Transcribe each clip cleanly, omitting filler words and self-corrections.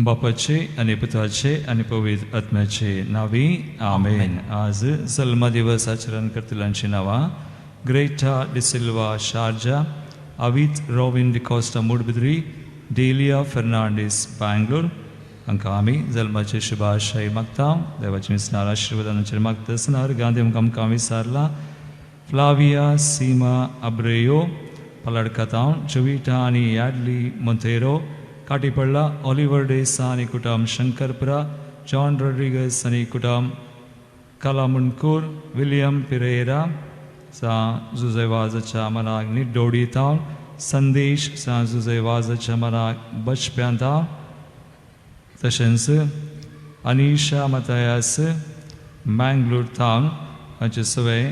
बापाचे आनी पुताचे आनी पवित्र आत्म्याचे नावी, आमेन. आज जल्मदिवस आचरण करतल्यांची नांवां: Greta D'Silva, Sharjah; Avit Rovin D'Costa, Moodbidri; Delia Fernandes, Bangalore. हांकां आमी जल्माचे शुभाशय मागता. देवाचे मिसनार आशिर्वादांचेर मागता आसतना गांधी आमकां विसारला. फ्लाविया सीमा अब्रेयो, पलडकतावन; जोविटा आनी याडली मोंतेरो, काटीपडला; ऑलिवर डेसा आनी कुटुंब, शंकरपुरा; जॉन रॉड्रिगस आनी कुटुंब, कलामुनकूर; विलियम पिरेरा, सां जुजेवाजाच्या मनाक, निड्डोडी तावन; संदेश सां जुजेवाजाच्या मनाक, बचप्यां तावन; तशेंच अनिशा मतायास, मँगलोर तावन. हांचे सवय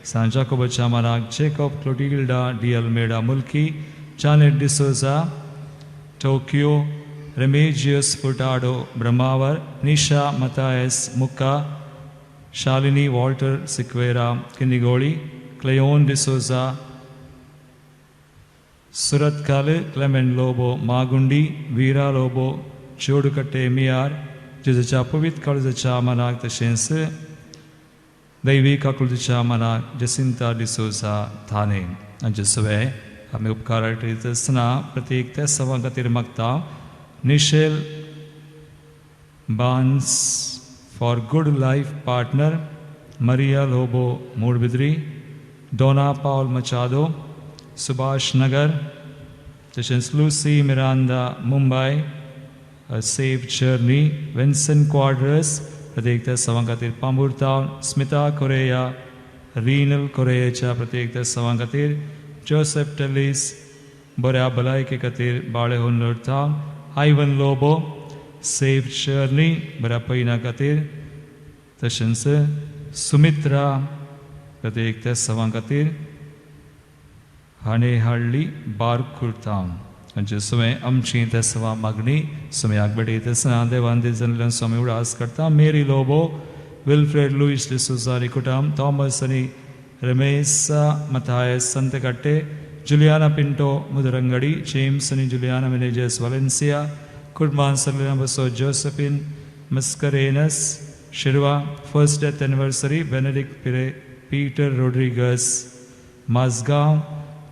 सां जाकोबाच्या मनाक जेकॉब क्लोटिल्डा डी अल्मेडा, मुल्की; जानेट डिसोजा, टोकियो; रेमेजियस फुटाडो, ब्रह्मावर; निशा मतायस, मुक्का; शालिनी वॉल्टर सिक्वेरा, किन्निगोळी; क्लेयोन डिसोजा, सुरतकाल; क्लेमेंट लोबो, मागुंडी; वीरा लोबो, चोडकट्टे मियार; जेजूच्या पवित्र काळजाच्या मनाक, तशेंच दैवीक आकृतीच्या मनाक जसिंता डिसोजा, थाने. हांचे सवे आमी उपकार आसतना प्रत्येक त्या सवां खातीर मागता. Nishel बान्स for good life partner; Maria Lobo, Moodbidri; Dona Paul Machado, Subhash Nagar; तशेंच Lucy Miranda, Mumbai, safe journey; Vincent Quadras, प्रत्येक त्या सवां खातीर पांबुरतावन; स्मिता कोरेया, रिनल कोरेयाच्या प्रत्येक त्या सवां खातीर; जोसेफ टेलीस, बऱ्या भलायके खातीर, बाळेहुन्नूर town; Ivan Lobo, safe journey, बऱ्या पयना खातीर; तशेंच सुमित्रा, प्रत्येक त्या सवां खातीर, हाणें हाडली बारकूर टावन. हांचे सुवें आमची त्या सवा मागणी सुम्याक भेटयत आसतना देवान जाल्ल्यान स्वामी उडास करता. मेरी लोबो, विल्फ्रेड लुईस डिसोजा आनी कुटुंब, थॉमस आनी रमेश मथायस, संतकट्टे; जुलियाना पिंटो, मुदरंगडी; जेम्स आनी जुलियाना मेनेजर्स, वालेन्सिया; कुटुंबान सरलेना बसो Josephine Mascarenhas, Shirva; first death anniversary Benedict पिरे Peter Rodrigues, Mazgaon;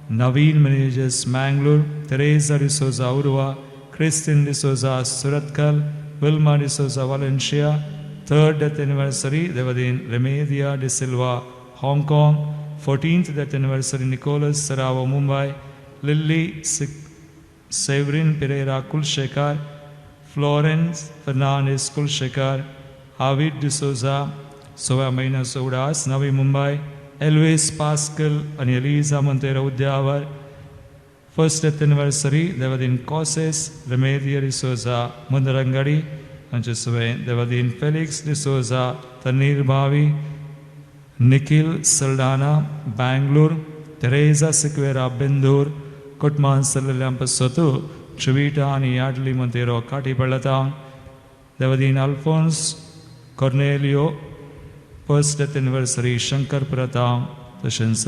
Naveen Menezes, Mangalore; Teresa D'Souza, Urwa; Christine D'Souza, Surathkal; Wilma D'Souza, Valencia; third death anniversary Devadin Remedia D'Silva, Hong Kong; 14th death anniversary Nicholas Sarao, Mumbai; Lily Severin Pereira, Kulshekar; Florence Fernandes, Kulshekar; Avid D'Souza, 16 म्हयन्याचो उडास, Navi Mumbai; Elvis Pascal आनी Eliza Monteiro, Udyavar; first death anniversary देवादीन कॉसेस Remedia D'Souza, Mudarangadi. हांचे सुवें देवादीन Felix D'Souza, Tannirbhavi; Nikhil Saldanha, Bangalore; Theresa Sequeira, Bendur; कुटमान सरलेल्या पसतू चुविटा आनी याडली मोंतेरो, काटी पडलता; Devadin Alphonse Cornelio, first death anniversary, Shankar Pratap; तशेंच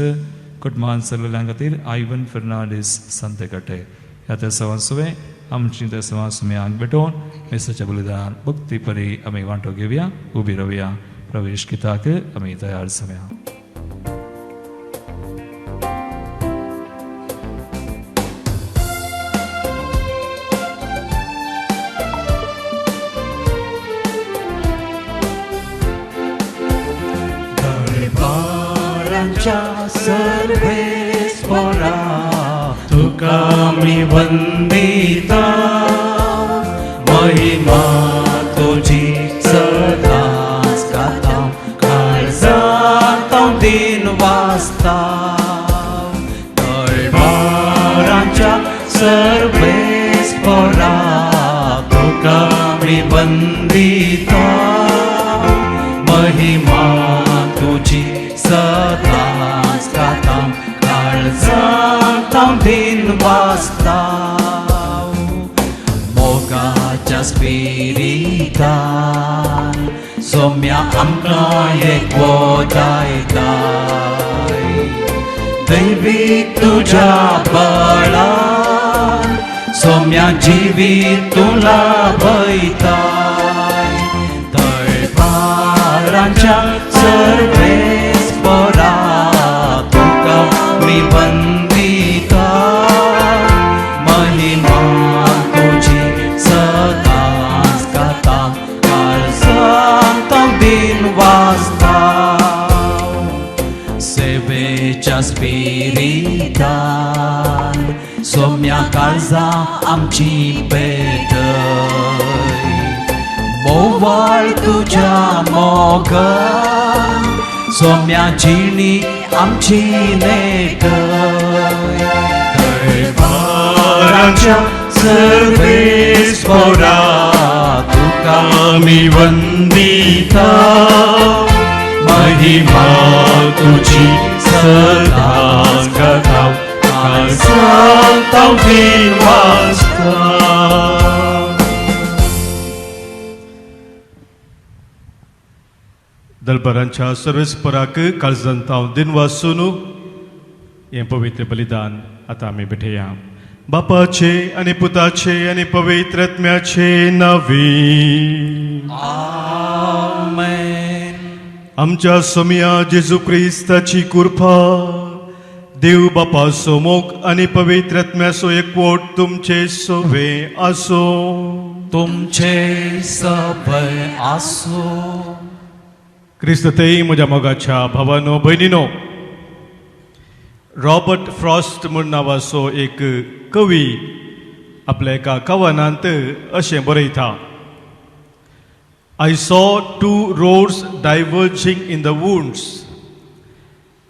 कुटुंबान सरलेल्या खातीर आयवन फेर्नांडीस, संतेकटे. ह्या त्या सवां सुवें आमची त्या सवां सुम्यांक भेटोवन मेसाच्या बलिदान भक्ती परी आमी वांटो घेवया. उबी रावया. प्रवेश किताक आमी तयार जावया. दरबारांच्या सर्वेस्परा, तुका आमी वंदिता. महिमा तुजी सदांच गाता, काळजांत दिन वाजता. दरबारांच्या सर्वेस्परा, तुका आमी वंदिता. महिमा तुजी सदांच गाता, काळजांत दिन वाजता. मोगाच्या स्पिरितान सोम्या आमकां एकवटायताय. दैवीक तुज्या बळान सोम्या जिवीत तूं लाभयताय दळपारांच्या सर्वेस्परा तुका मी वंदिता महिमा तुजी सदांच गाता काळजांत हांव दिन वाजता सेवेच्या स्पिरितान सोम्या काळजा आमची पेटय मोवाळ तुज्या मोगान सोम्या जिणी आमची नेटय दळपारांच्या सर्वेस्परा तुका आमी वंदिता महिमा तुजी सदांच गाता काळजांत हांव दिन वाजता. दलबरांच्या सर्वेस्पराक काळजांत हांव दिन वासून हें पवित्र बलिदान आतां आमी भेटया. बापाचे आनी पुताचे आनी पवित्र आत्म्याचे नांवी. आमेन. आमच्या सोमया जेजू क्रिस्ताची कृपा, देव बापाचो मोग आनी पवित्र आत्म्याचो एकवट तुमचे सोवे आसो. तुमचे सबै आसो. क्रिस्त तेय म्हज्या मोगाच्या भावानो भयणीनो, रॉबर्ट फ्रॉस्ट म्हूण नांवाचो एक कवी आपल्या एका कवनांत अशें बरयता, I saw two roads diverging in the woods,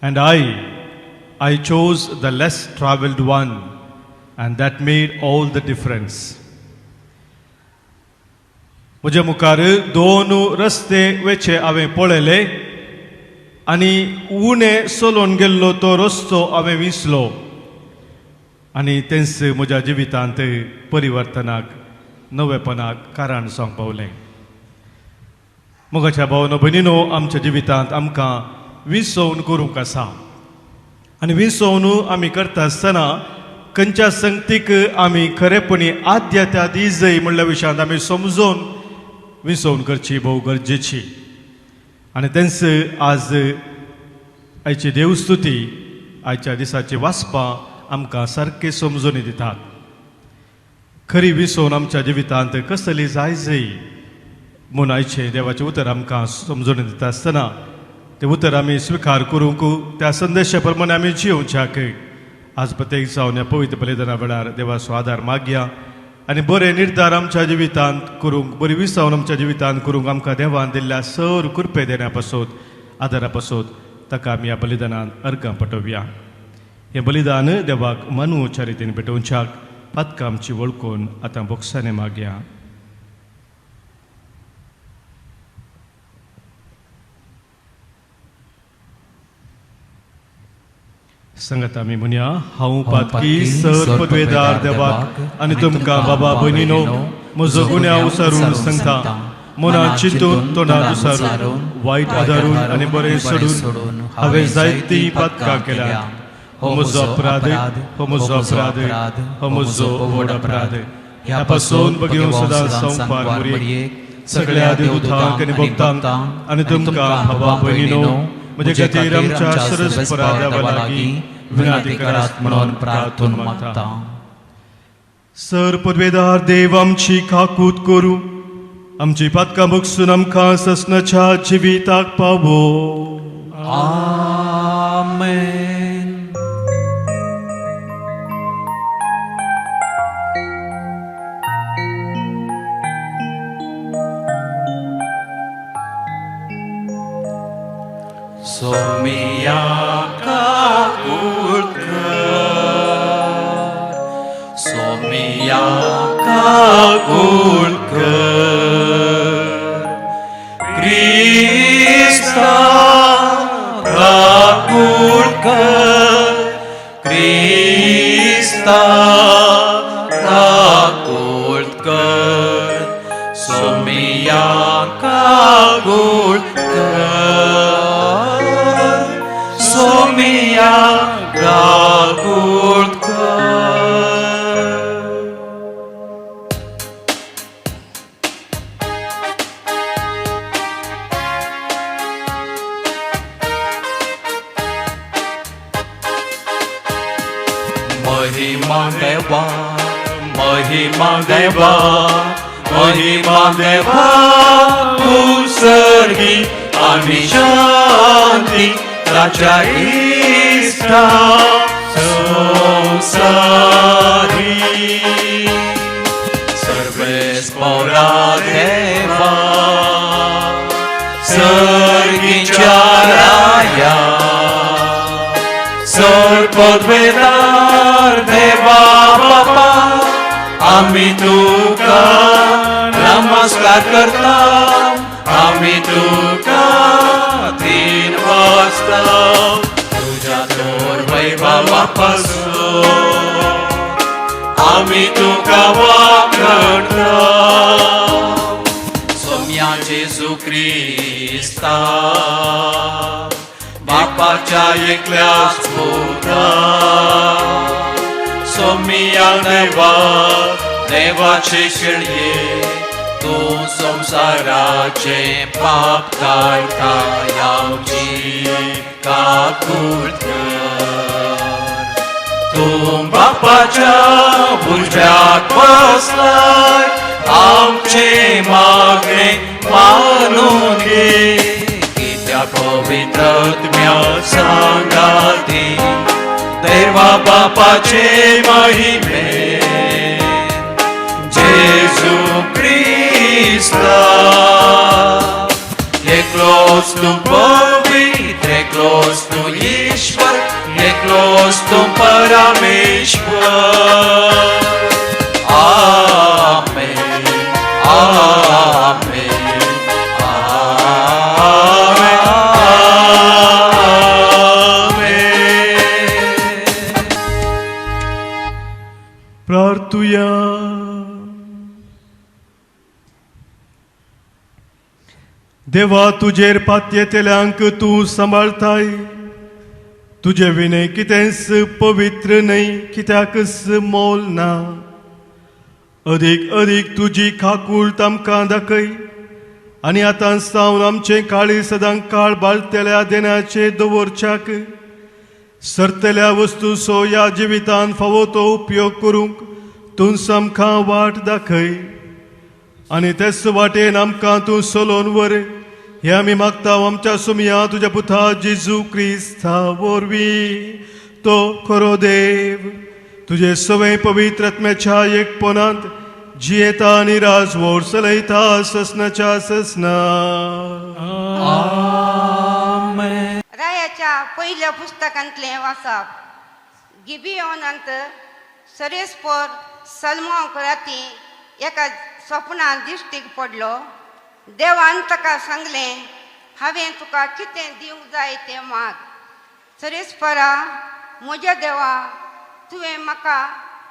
and I chose the less traveled one, and that made all the difference. म्हज्या मुखार दोन रस्ते वेचे हांवें पळयले आनी उणें चलोवन गेल्लो तो रस्तो हांवें विसलो आनी तेंच म्हज्या जिवितांत परिवर्तनाक नवेपणाक कारण जावंक पावलें. मोगाच्या भावनो भयणीनो, आमच्या जिवितांत आमकां विसवण करूंक आसा आनी विसवण आमी करता आसतना खंयच्या संगतीक आमी खरेपणी आद्यता दिजय म्हणल्या विशयांत आमी समजून विसवण करची भोव गरजेची. आनी तेंच आज आयची देवस्तुती आयच्या दिसाची वाचपां आमकां सारकें समजून दितात. खरी विसवण आमच्या जिवितांत कसली जाय जय म्हूण आयचें देवाचें उतर आमकां समजून दिता आसतना तें उतर आमी स्विकार करूंक त्या संदेशा प्रमाणे आमी जियोवच्याक आज प्रत्येक जावन ह्या पवित्र बलिदाना वेळार देवाचो आदार मागया आनी बरे निर्धार आमच्या जिवितांत करूंक, बरी विसवण आमच्या जिवितांत करूंक आमकां देवान दिल्ल्या सर कृपे देण्या पासत आदारा पासत ताका आमी ह्या बलिदानान अर्गां पटोवया. हें बलिदान देवाक मानवच्या रितीन भेटोवच्याक पातकां आमची वळखून आतां बोक्सांनी मागया. सांगात आमी म्हणया, हांव पातकी सर पदवेदार देवाक आनी तुमकां बाबा भयणीनो म्हजो गुन्यांव उसारून सांगता, मनात चिंतून तोंडात उसारून वायट आदारून आनी बरें सोडून हांवें जायतीं पातकां केल्या. हो म्हजो अपराध, हो म्हजो अपराध, हो म्हजो व्हड अपराध. ह्या पासून बगेवन सदां संवपार मुरयेक सगळ्या देवदूतांक आनी भक्तांक आनी तुमकां बाबा भयणीनो म्हजे खातीर आमच्या सरस्परा देवा लागीं विनंती करात म्हणून प्रार्थून मागता. सर पदवेदार देव आमची काकूत करूं, आमची पातकां बगसून आमकां ससनाच्या जिविताक पावो. आमेन. सोमिया काकूत कर, सोमिया काकूत कर, क्रिस्ता काकूत कर, क्रिस्ता काकूत कर, सोमिया काकूत कर, सोमिया काकूत कर. महिमा देवा, महिमा देवा, महिमा देवा सर्गी आनी शांती ताच्या इश्टा संवसारी. सर्वेस्पोरा देवा, सर्गीच्या राया, सर पदवेदार देवा बापा, आमी तुका नमस्कार करता, आमी तुका तीन वाजता तुझ्या तोर वैभवा पासून आमी तुका वाकडता. सोम्या जेजू क्रिस्ता, बापाच्या एकल्याच पुता, सोमिया देवा, देवाचे शेळये, तूं संवसाराचे पाप काडटा, आमची काकूट कर. तूं बापाच्या उजव्याक बसलाय, आमचे मागणे मानून घे, कित्याक पवित्र आत्म्या सांगाती देवा बापाचे महिमे जेजू क्रिस्ता. एकलोच तूं पवित्र, एकलोच तूं ईश्वर, एकलोच तूं परमेश्वर. आमेन, आमेन, आमेन, आमेन. प्रार्थुया. देवा, तुजेर पातयेतल्यांक तूं सांबाळताय. तुजे विणे कितेंच पवित्र न्हय, कित्याकच मोल ना. अदीक अदीक तुजी काकूळट आमकां दाखय आनी आतां सावन आमचें काळीज सदां काळ बाळतेल्या देण्याचे दवरच्याक सरतल्या वस्तूचो ह्या जिवितान फावो तो उपयोग करूंक तूं आमकां वाट दाखय आनी तेच वाटेन आमकां तूं चलोवन व्हर. हें आमी मागता आमच्या सोमया तुज्या पुता जेजू क्रिस्ता वरवीं. तो खरो देव, तुजे सवय पवित्र आत्म्याच्या एकपणांत जियेता आनी राजवट चलयता ससनाच्या ससना. रायाच्या पहिल्या पुस्तकांतलें वाचप. गिबियोनांत सरेस्पोर सलमांक राती एका स्वप्नान दिश्टीक पडलो. देवान ताका सांगलें, हांवें तुका कितें दिवंक जाय तें माग. सरेस्परा, म्हज्या देवा, तुवें म्हाका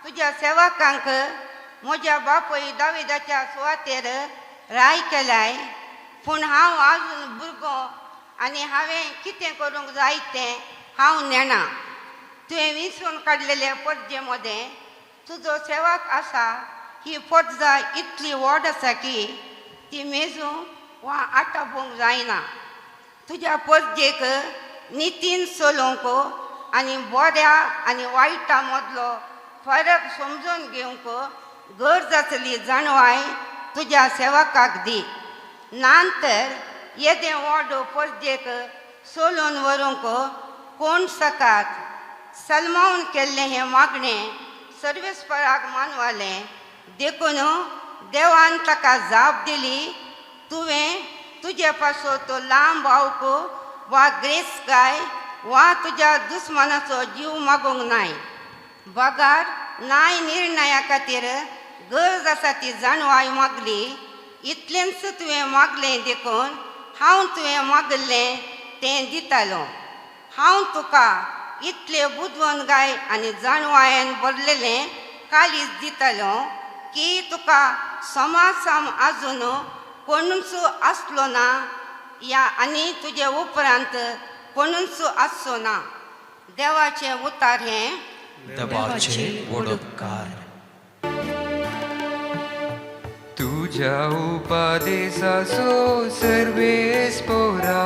तुज्या सेवकांक म्हज्या बापूय दाविदाच्या सुवातेर राय केलाय, पूण हांव आजून भुरगो आनी हांवें कितें करूंक जाय तें हांव नेणा. तुवें विंचून काडलेले परजे मदें तुजो सेवक आसा. ही परजा इतली व्हड आसा की ती मेजूंक वा आटापूंक जायना. तुज्या परजेक नितीन चलोवंक आनी बऱ्या आनी वायटा मदलो फरक समजून घेवंक गरज आसली जाणवाय तुज्या सेवकाक दी. ना तर येदें व्हड परजेक चलोवन व्हरूंक कोण सकात? सलमावन केल्लें हें मागणें सर्वेस्पराक मानवालें. देखून देवान ताका जाप दिली, तुवें तुजे पासत लांब आवक वा ग्रेसकाय वा तुज्या दुस्मानाचो जीव मागूंक नाय, बगार नाय निर्णया खातीर गरज आसा ती जाणवाय मागली. इतलेंच तुवें मागलें, देखून हांव तुवें मागल्लें तें दितालो. हांव तुका इतले बुदवंत आनी जाणवायेन भरलेलें काळीज दितालो की तुका समाज आजून कोणूच आसलो ना या आनी तुजे उपरांत कोणूच आसचो ना. देवाचें उतार हें. देवाचे वडोपकार. तुझ्या उपदेसाचो सर्वेस्पोरा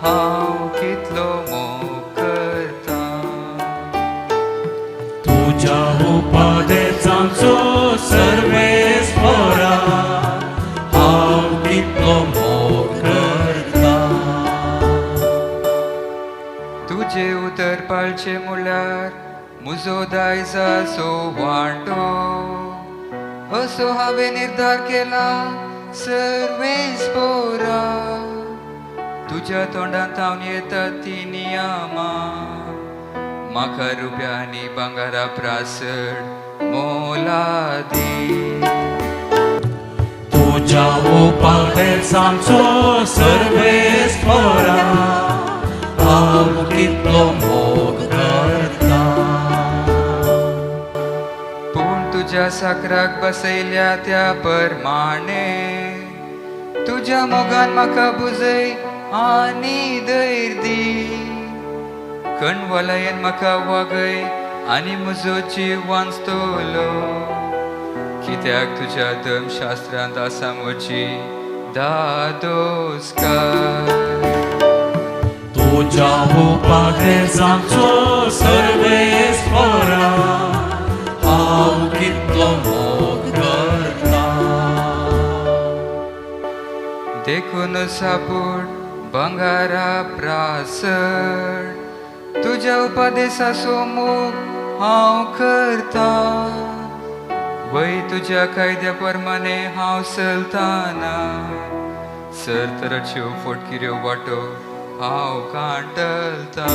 हांव कितलो मोग करता. तुज्या कितलो मोग करता. तुजे उतर पाळचे म्हळ्यार म्हजो दायजाचो वांटो, असो हांवें निर्धार केला सर्वेस पोरा. तुज्या तोंडांत हांव येता ती नियमां, म्हाका रुप्या आनी भांगरा प्रासड मोलादी. तुज्या उपदेसांचो सर्वेस्पोरा हांव कितलो मोग करता. पूण तुज्या साकराक बसयल्या त्या परमाणे, तुज्या मोगान म्हाका बुजय आनी धैर्य दी. कणवलयन म्हाका वागय आनी म्हजो जीव वांचतलो, कित्याक तुज्या धर्मशास्त्रांत आसा म्हजी दादोस्कार. तुज्या उपदेसांचो सर्वेस्पोरा हांव कितलो मोग करता. देखून सापूट भांगरा प्रासड, तुज्या उपदेसाचो मोग हांव करतां. वय तुज्या कायद्या प्रमाणे हांव चलताना, सरतराच्यो फटकिऱ्यो वाटो हांव कांटलतां.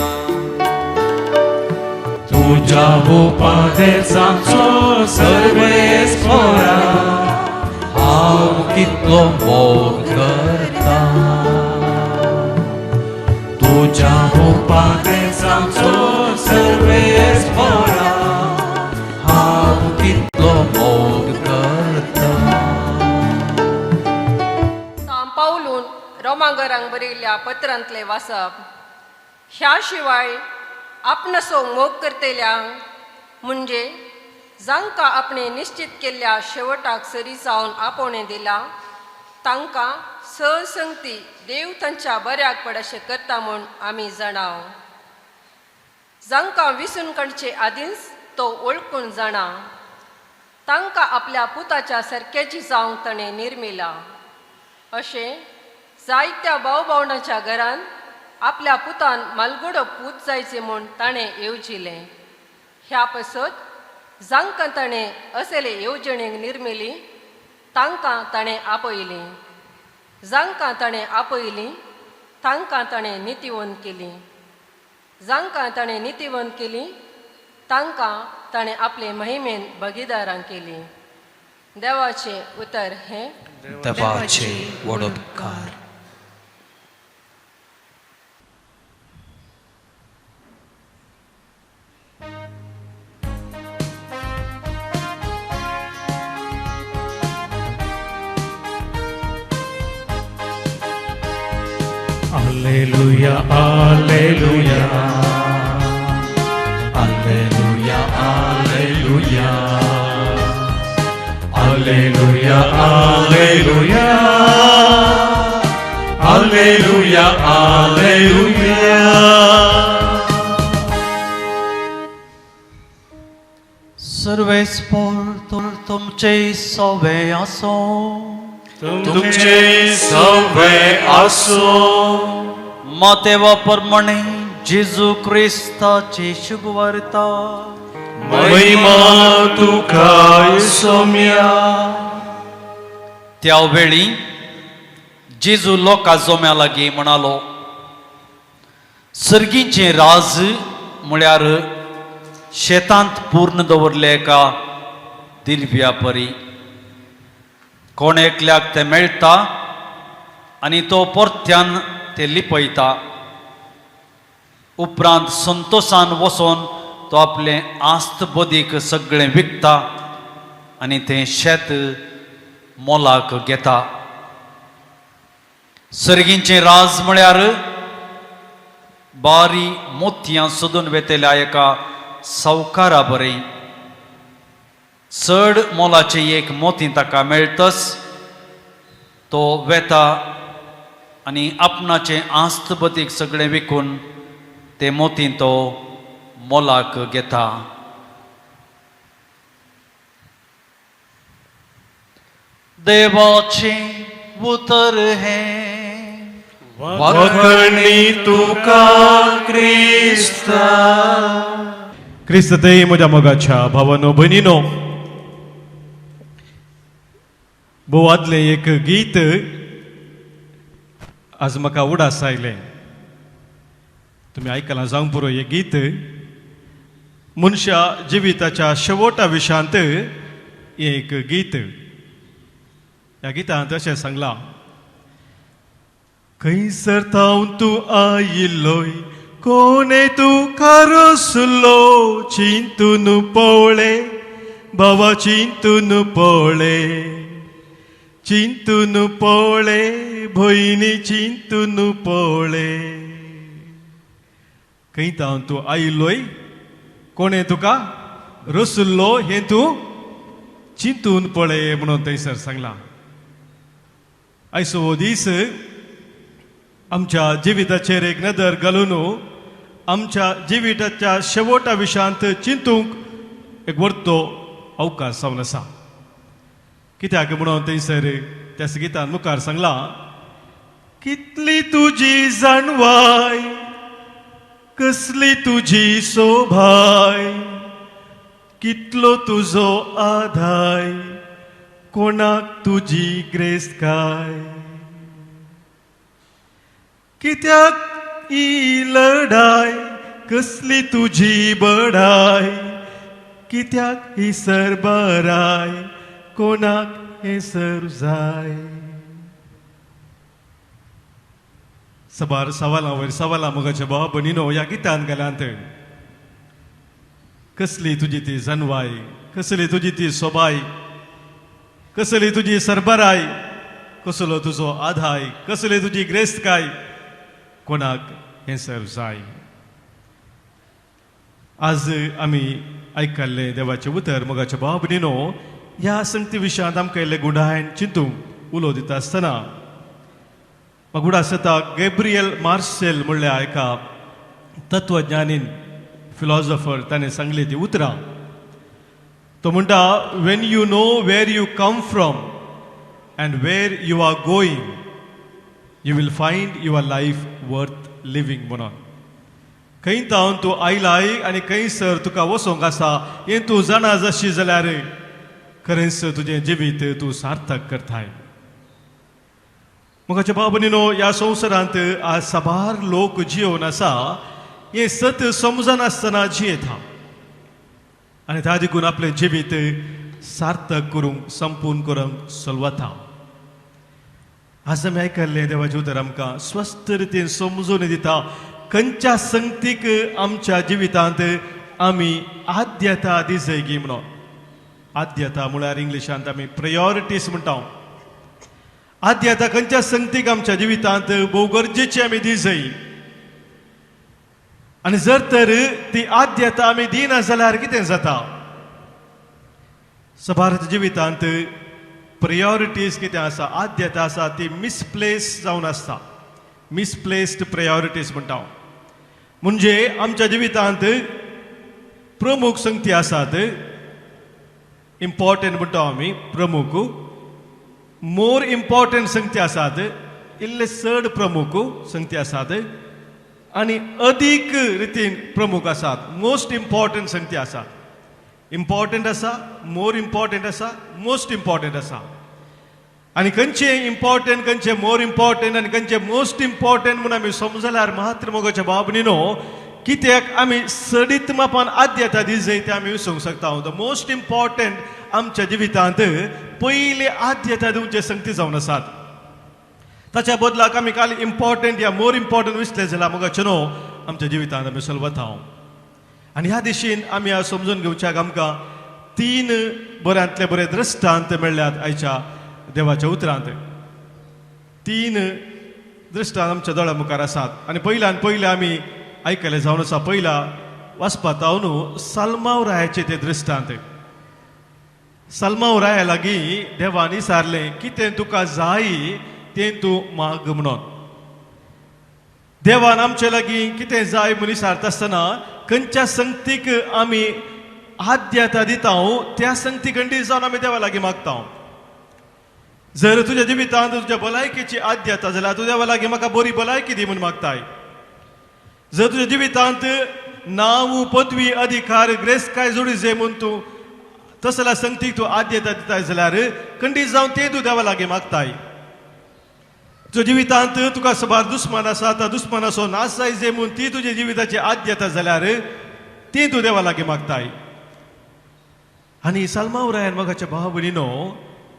तुज्या उपदेसांचो सर्वेस्पोरा हांव कितलो मोग करता. तुज्या उपदेसांचो सर्वेस्पोरा हांव कितलो मोग करता. सांव पावलून रोमागरांक बरयल्ल्या पत्रांतलें वाचप. ह्या शिवाय आपणाचो मोग करतल्यांक, म्हणजे जांकां आपणें निश्चित केल्ल्या शेवटाक सरी जावन आपोवणें दिलां, तांकां सहसंगती देव तांच्या बऱ्याक पड अशें करता म्हूण आमी जाणाव. जांकां विसून काडचे आदींच तो वळखून जाणा, तांकां आपल्या पुताच्या सारक्याची जावंक ताणें निर्मिला. अशें जायत्या भाव भावंडांच्या घरान आपल्या पुतान मालगुडो पूत जायचे म्हूण ताणें येवजिलें. ह्या पासत जांकां ताणें असले येवजणेक निर्मिली, तांकां ताणें आपयलीं. जांकां ताणें आपयलीं, तांकां ताणें नितीवंत केली. जांकां ताणें नितीवंत केली, तांकां ताणें आपले महिमेन भागीदारां केली. देवाचें उतर हें. देवाचे व्हड उपकार. Alleluia, alleluia, alleluia, alleluia, alleluia, alleluia, alleluia, alleluia. सर्वेस्पोर तुमचे सवे आसो. तुमचे सवे आसो. मातेवा प्रमाणे जेजू क्रिस्ताची शुभवार्ता. महिमा तुका सोम्या. त्या वेळी जेजू लोकां जोम्या लागीं म्हणालो, सर्गीचें राज म्हळ्यार शेतांत पूर्ण दवरले एका दिलव्या परी. कोण एकल्याक तें मेळटा आनी तो परत्यान ते लिपयता. उपरांत संतोशान वचोन तो आपलें आस्त बदीक सगळें विकता आनी तें शेत मोलाक घेता. सर्गींचें राज म्हळ्यार बारी मोतयां सोदून वेतल्या एका सावकारा बरें. चड मोलाचें एक मोती ताका मेळटच तो वेता आनी आपणाचें आस्त बदीक सगळें विकून ते मोती तो मोलाक घेता. देवाचें उतर हें. वाखणी तुका क्रिस्ता. क्रिस्त ते म्हज्या मोगाच्या भावानो भयणीनो, भोवातलें एक गीत आज म्हाका उडास आयलें. तुमी आयकलां जावंक पुरो हें गीत. मनशा जिविताच्या शेवटा विशांत एक गीत. ह्या गितांत अशें सांगलां, खंयसर थावन तूं आयिल्लोय, कोणे तूं खारोसलो, चिंतून पवळे बाबा, चिंतून पवळे, चिंतून पवळे भयणी, चिंतून पवळे. खंय थावन तूं आयिल्लोय, कोणे तुका रसुल्लो, हें तूं चिंतून पळय म्हणून थंयसर सांगलां. आयचो हो दीस आमच्या जिविताचेर एक नदर घालून आमच्या जिविताच्या शेवटा विशयांत चिंतूंक एक वर्तो अवकाश जावन आसा. कित्याक म्हणून थंयसर त्या गितान मुखार सांगलां, कितली तुजी जाणवाय, कसली तुजी सोभाय, कितलो तुजो आधाय, कोणाक तुजी ग्रेस्तकाय, कित्याक ही लढाय, कसली तुजी बडाय, कित्याक ही सरबराय, कोणाक हें सर जाय. सबार सवालां वयर सवालां मोगाच्या भाव भयणीनो ह्या गितान गेल्यांत. कसली तुजी ती जनवाय, कसली तुजी ती सोबाय, कसली तुजी सरबराय, कसलो तुजो आधाय, कसली तुजी ग्रेस्तकाय, कोणाक हें सर जाय. आज आमी आयकल्लें देवाचें उतर मोगाच्या भाव भयणीनो ह्या संगती विशयांत आमकां इल्लें गुणायन चिंतूंक उलो दिता आसतना म्हाका उगडास जाता गॅब्रियल मार्सेल म्हणल्या एका तत्वज्ञानीन, फिलॉजॉफर, ताणें सांगली ती उतरां. तो म्हणटा, "When you know where you come from and where you are going, you will find your life worth living" म्हणून. खंय तावन तूं आयलाय आनी खंयसर तुका वचोंक आसा हें तूं जाणा जाशी जाल्यार खरेंच तुजें जिवीत तूं सार्थक करताय. मोगाच्या भाव भयणीनो, ह्या संवसारांत आज साबार लोक जियोवन आसा, हें सत समजनासतना जियेता आनी त्या देखून आपलें जिवीत सार्थक करूंक, संपूर्ण करूंक चलवता. आज आमी आयकल्लें देवाचें उतर आमकां स्वस्थ रितीन समजून दिता खंयच्या संगतीक आमच्या जिवितांत आमी आद्यता दिजयगी म्हणून. आद्यता म्हळ्यार इंग्लिशांत आमी प्रायोरिटीज म्हणटा. आद्यता खंयच्या संगतीक आमच्या जिवितांत भोव गरजेची आमी दिजय आनी जर तर ती आद्यता आमी दिना जाल्यार कितें जाता? सभार जिवितांत प्रायोरिटीज कितें आसा, आद्यता आसा, ती मिसप्लेस जावन आसता. मिसप्लेस्ड प्रायोरिटीज म्हणटा. म्हणजे आमच्या जिवितांत प्रमुख संगती आसात, इम्पॉर्टंट म्हणटा आमी, प्रमुख, मोर इम्पॉर्टंट संगती आसात, इल्ले चड प्रमुख संगती आसात आनी अदीक रितीन प्रमुख आसात, मोस्ट इम्पॉर्टंट संगती आसात. इम्पॉर्टंट आसा, मोर इम्पॉर्टंट आसा, मोस्ट इम्पॉर्टंट आसा. आनी खंयचे इम्पॉर्टंट, खंयचे मोर इम्पॉर्टंट आनी खंयचे मोस्ट इम्पॉर्टंट म्हूण आमी समजल्यार मात्र मोगाच्या भाव भयणीनो कित्याक आमी सडीत मापान आद्यता दिजय ते आमी विसरूंक शकता. The most important, आमच्या जिवितांत पयली आद्यता दिवचे संगती जावन आसात. ताच्या बदलाक आमी काल इम्पॉर्टंट या मोर इम्पॉर्टंट विसले जाल्यार मोगाचे न्हू आमच्या जिवितांत आमी चलवता. आनी ह्या दिशेन आमी आज समजून घेवच्याक आमकां तीन बऱ्यांतले बरे दृश्टांत मेळ्ळ्यात आयच्या देवाच्या उतरांत. तीन दृश्टांत आमच्या दोळ्या मुखार आसात आनी पयल्यान पयले आमी आयकले जावन आसा, पयला वाचपात हांव सालमाव रायाचे ते दृश्टांत. सलमाव राया लागीं देवान विचारलें, कितें तुका जाय तें तूं माग म्हणून. देवान आमचे लागीं कितें जाय म्हूण विचारता आसतना खंयच्या संगतीक आमी आद्यता दिता त्या संगती खंडीत जावन आमी देवा लागीं मागता. जर तुज्या जिवितांत तुज्या भलायकेची आद्यता जाल्यार तूं देवा लागीं म्हाका बरी भलायकी दी म्हूण मागताय. जर तुज्या जिवितांत नांव, पदवी, अधिकार, ग्रेसकाय जोडी जाय म्हूण तूं तसल्या संगतीक तूं आद्यता दिताय जाल्यार खंडीत जावन तें तूं देवा लागीं मागताय. तुज्या जिवितांत तुका सबार दुस्मान आसा, त्या दुस्मानाचो नाश जाय जाय म्हूण ती तुज्या जिविताची आद्यता जाल्यार ती तूं देवा लागीं मागताय. आनी साल्माव रायान मोगाच्या भाव भयणीनो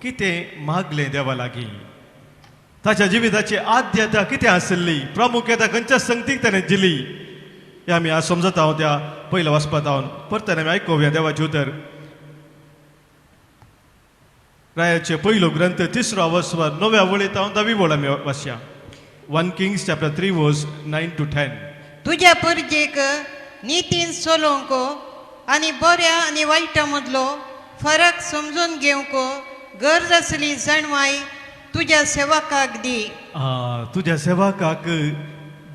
कितें मागलें देवा लागीं? ताच्या जिविताची आद्यता कितें आशिल्ली, प्रामुख्यता खंयच्या संगतीक ताणें दिली, हें आमी आज समजता हांव त्या पयल्या वाचपांत हांव परतून आमी आयकुया देवाचें उतर. रायाचे पयलो ग्रंथ तिसरो वसवर नव्या वळींत हांव धावी वळ आमी वाचया. 1 Kings chapter 3 verse 9 to 10. तुज्या परजेक नितीन चलोवंक आनी बऱ्या आनी वायटा मदलो फरक समजून घेवंक गरज आसली जाणवाय तुज्या सेवकाक दी. तुज्या सेवकाक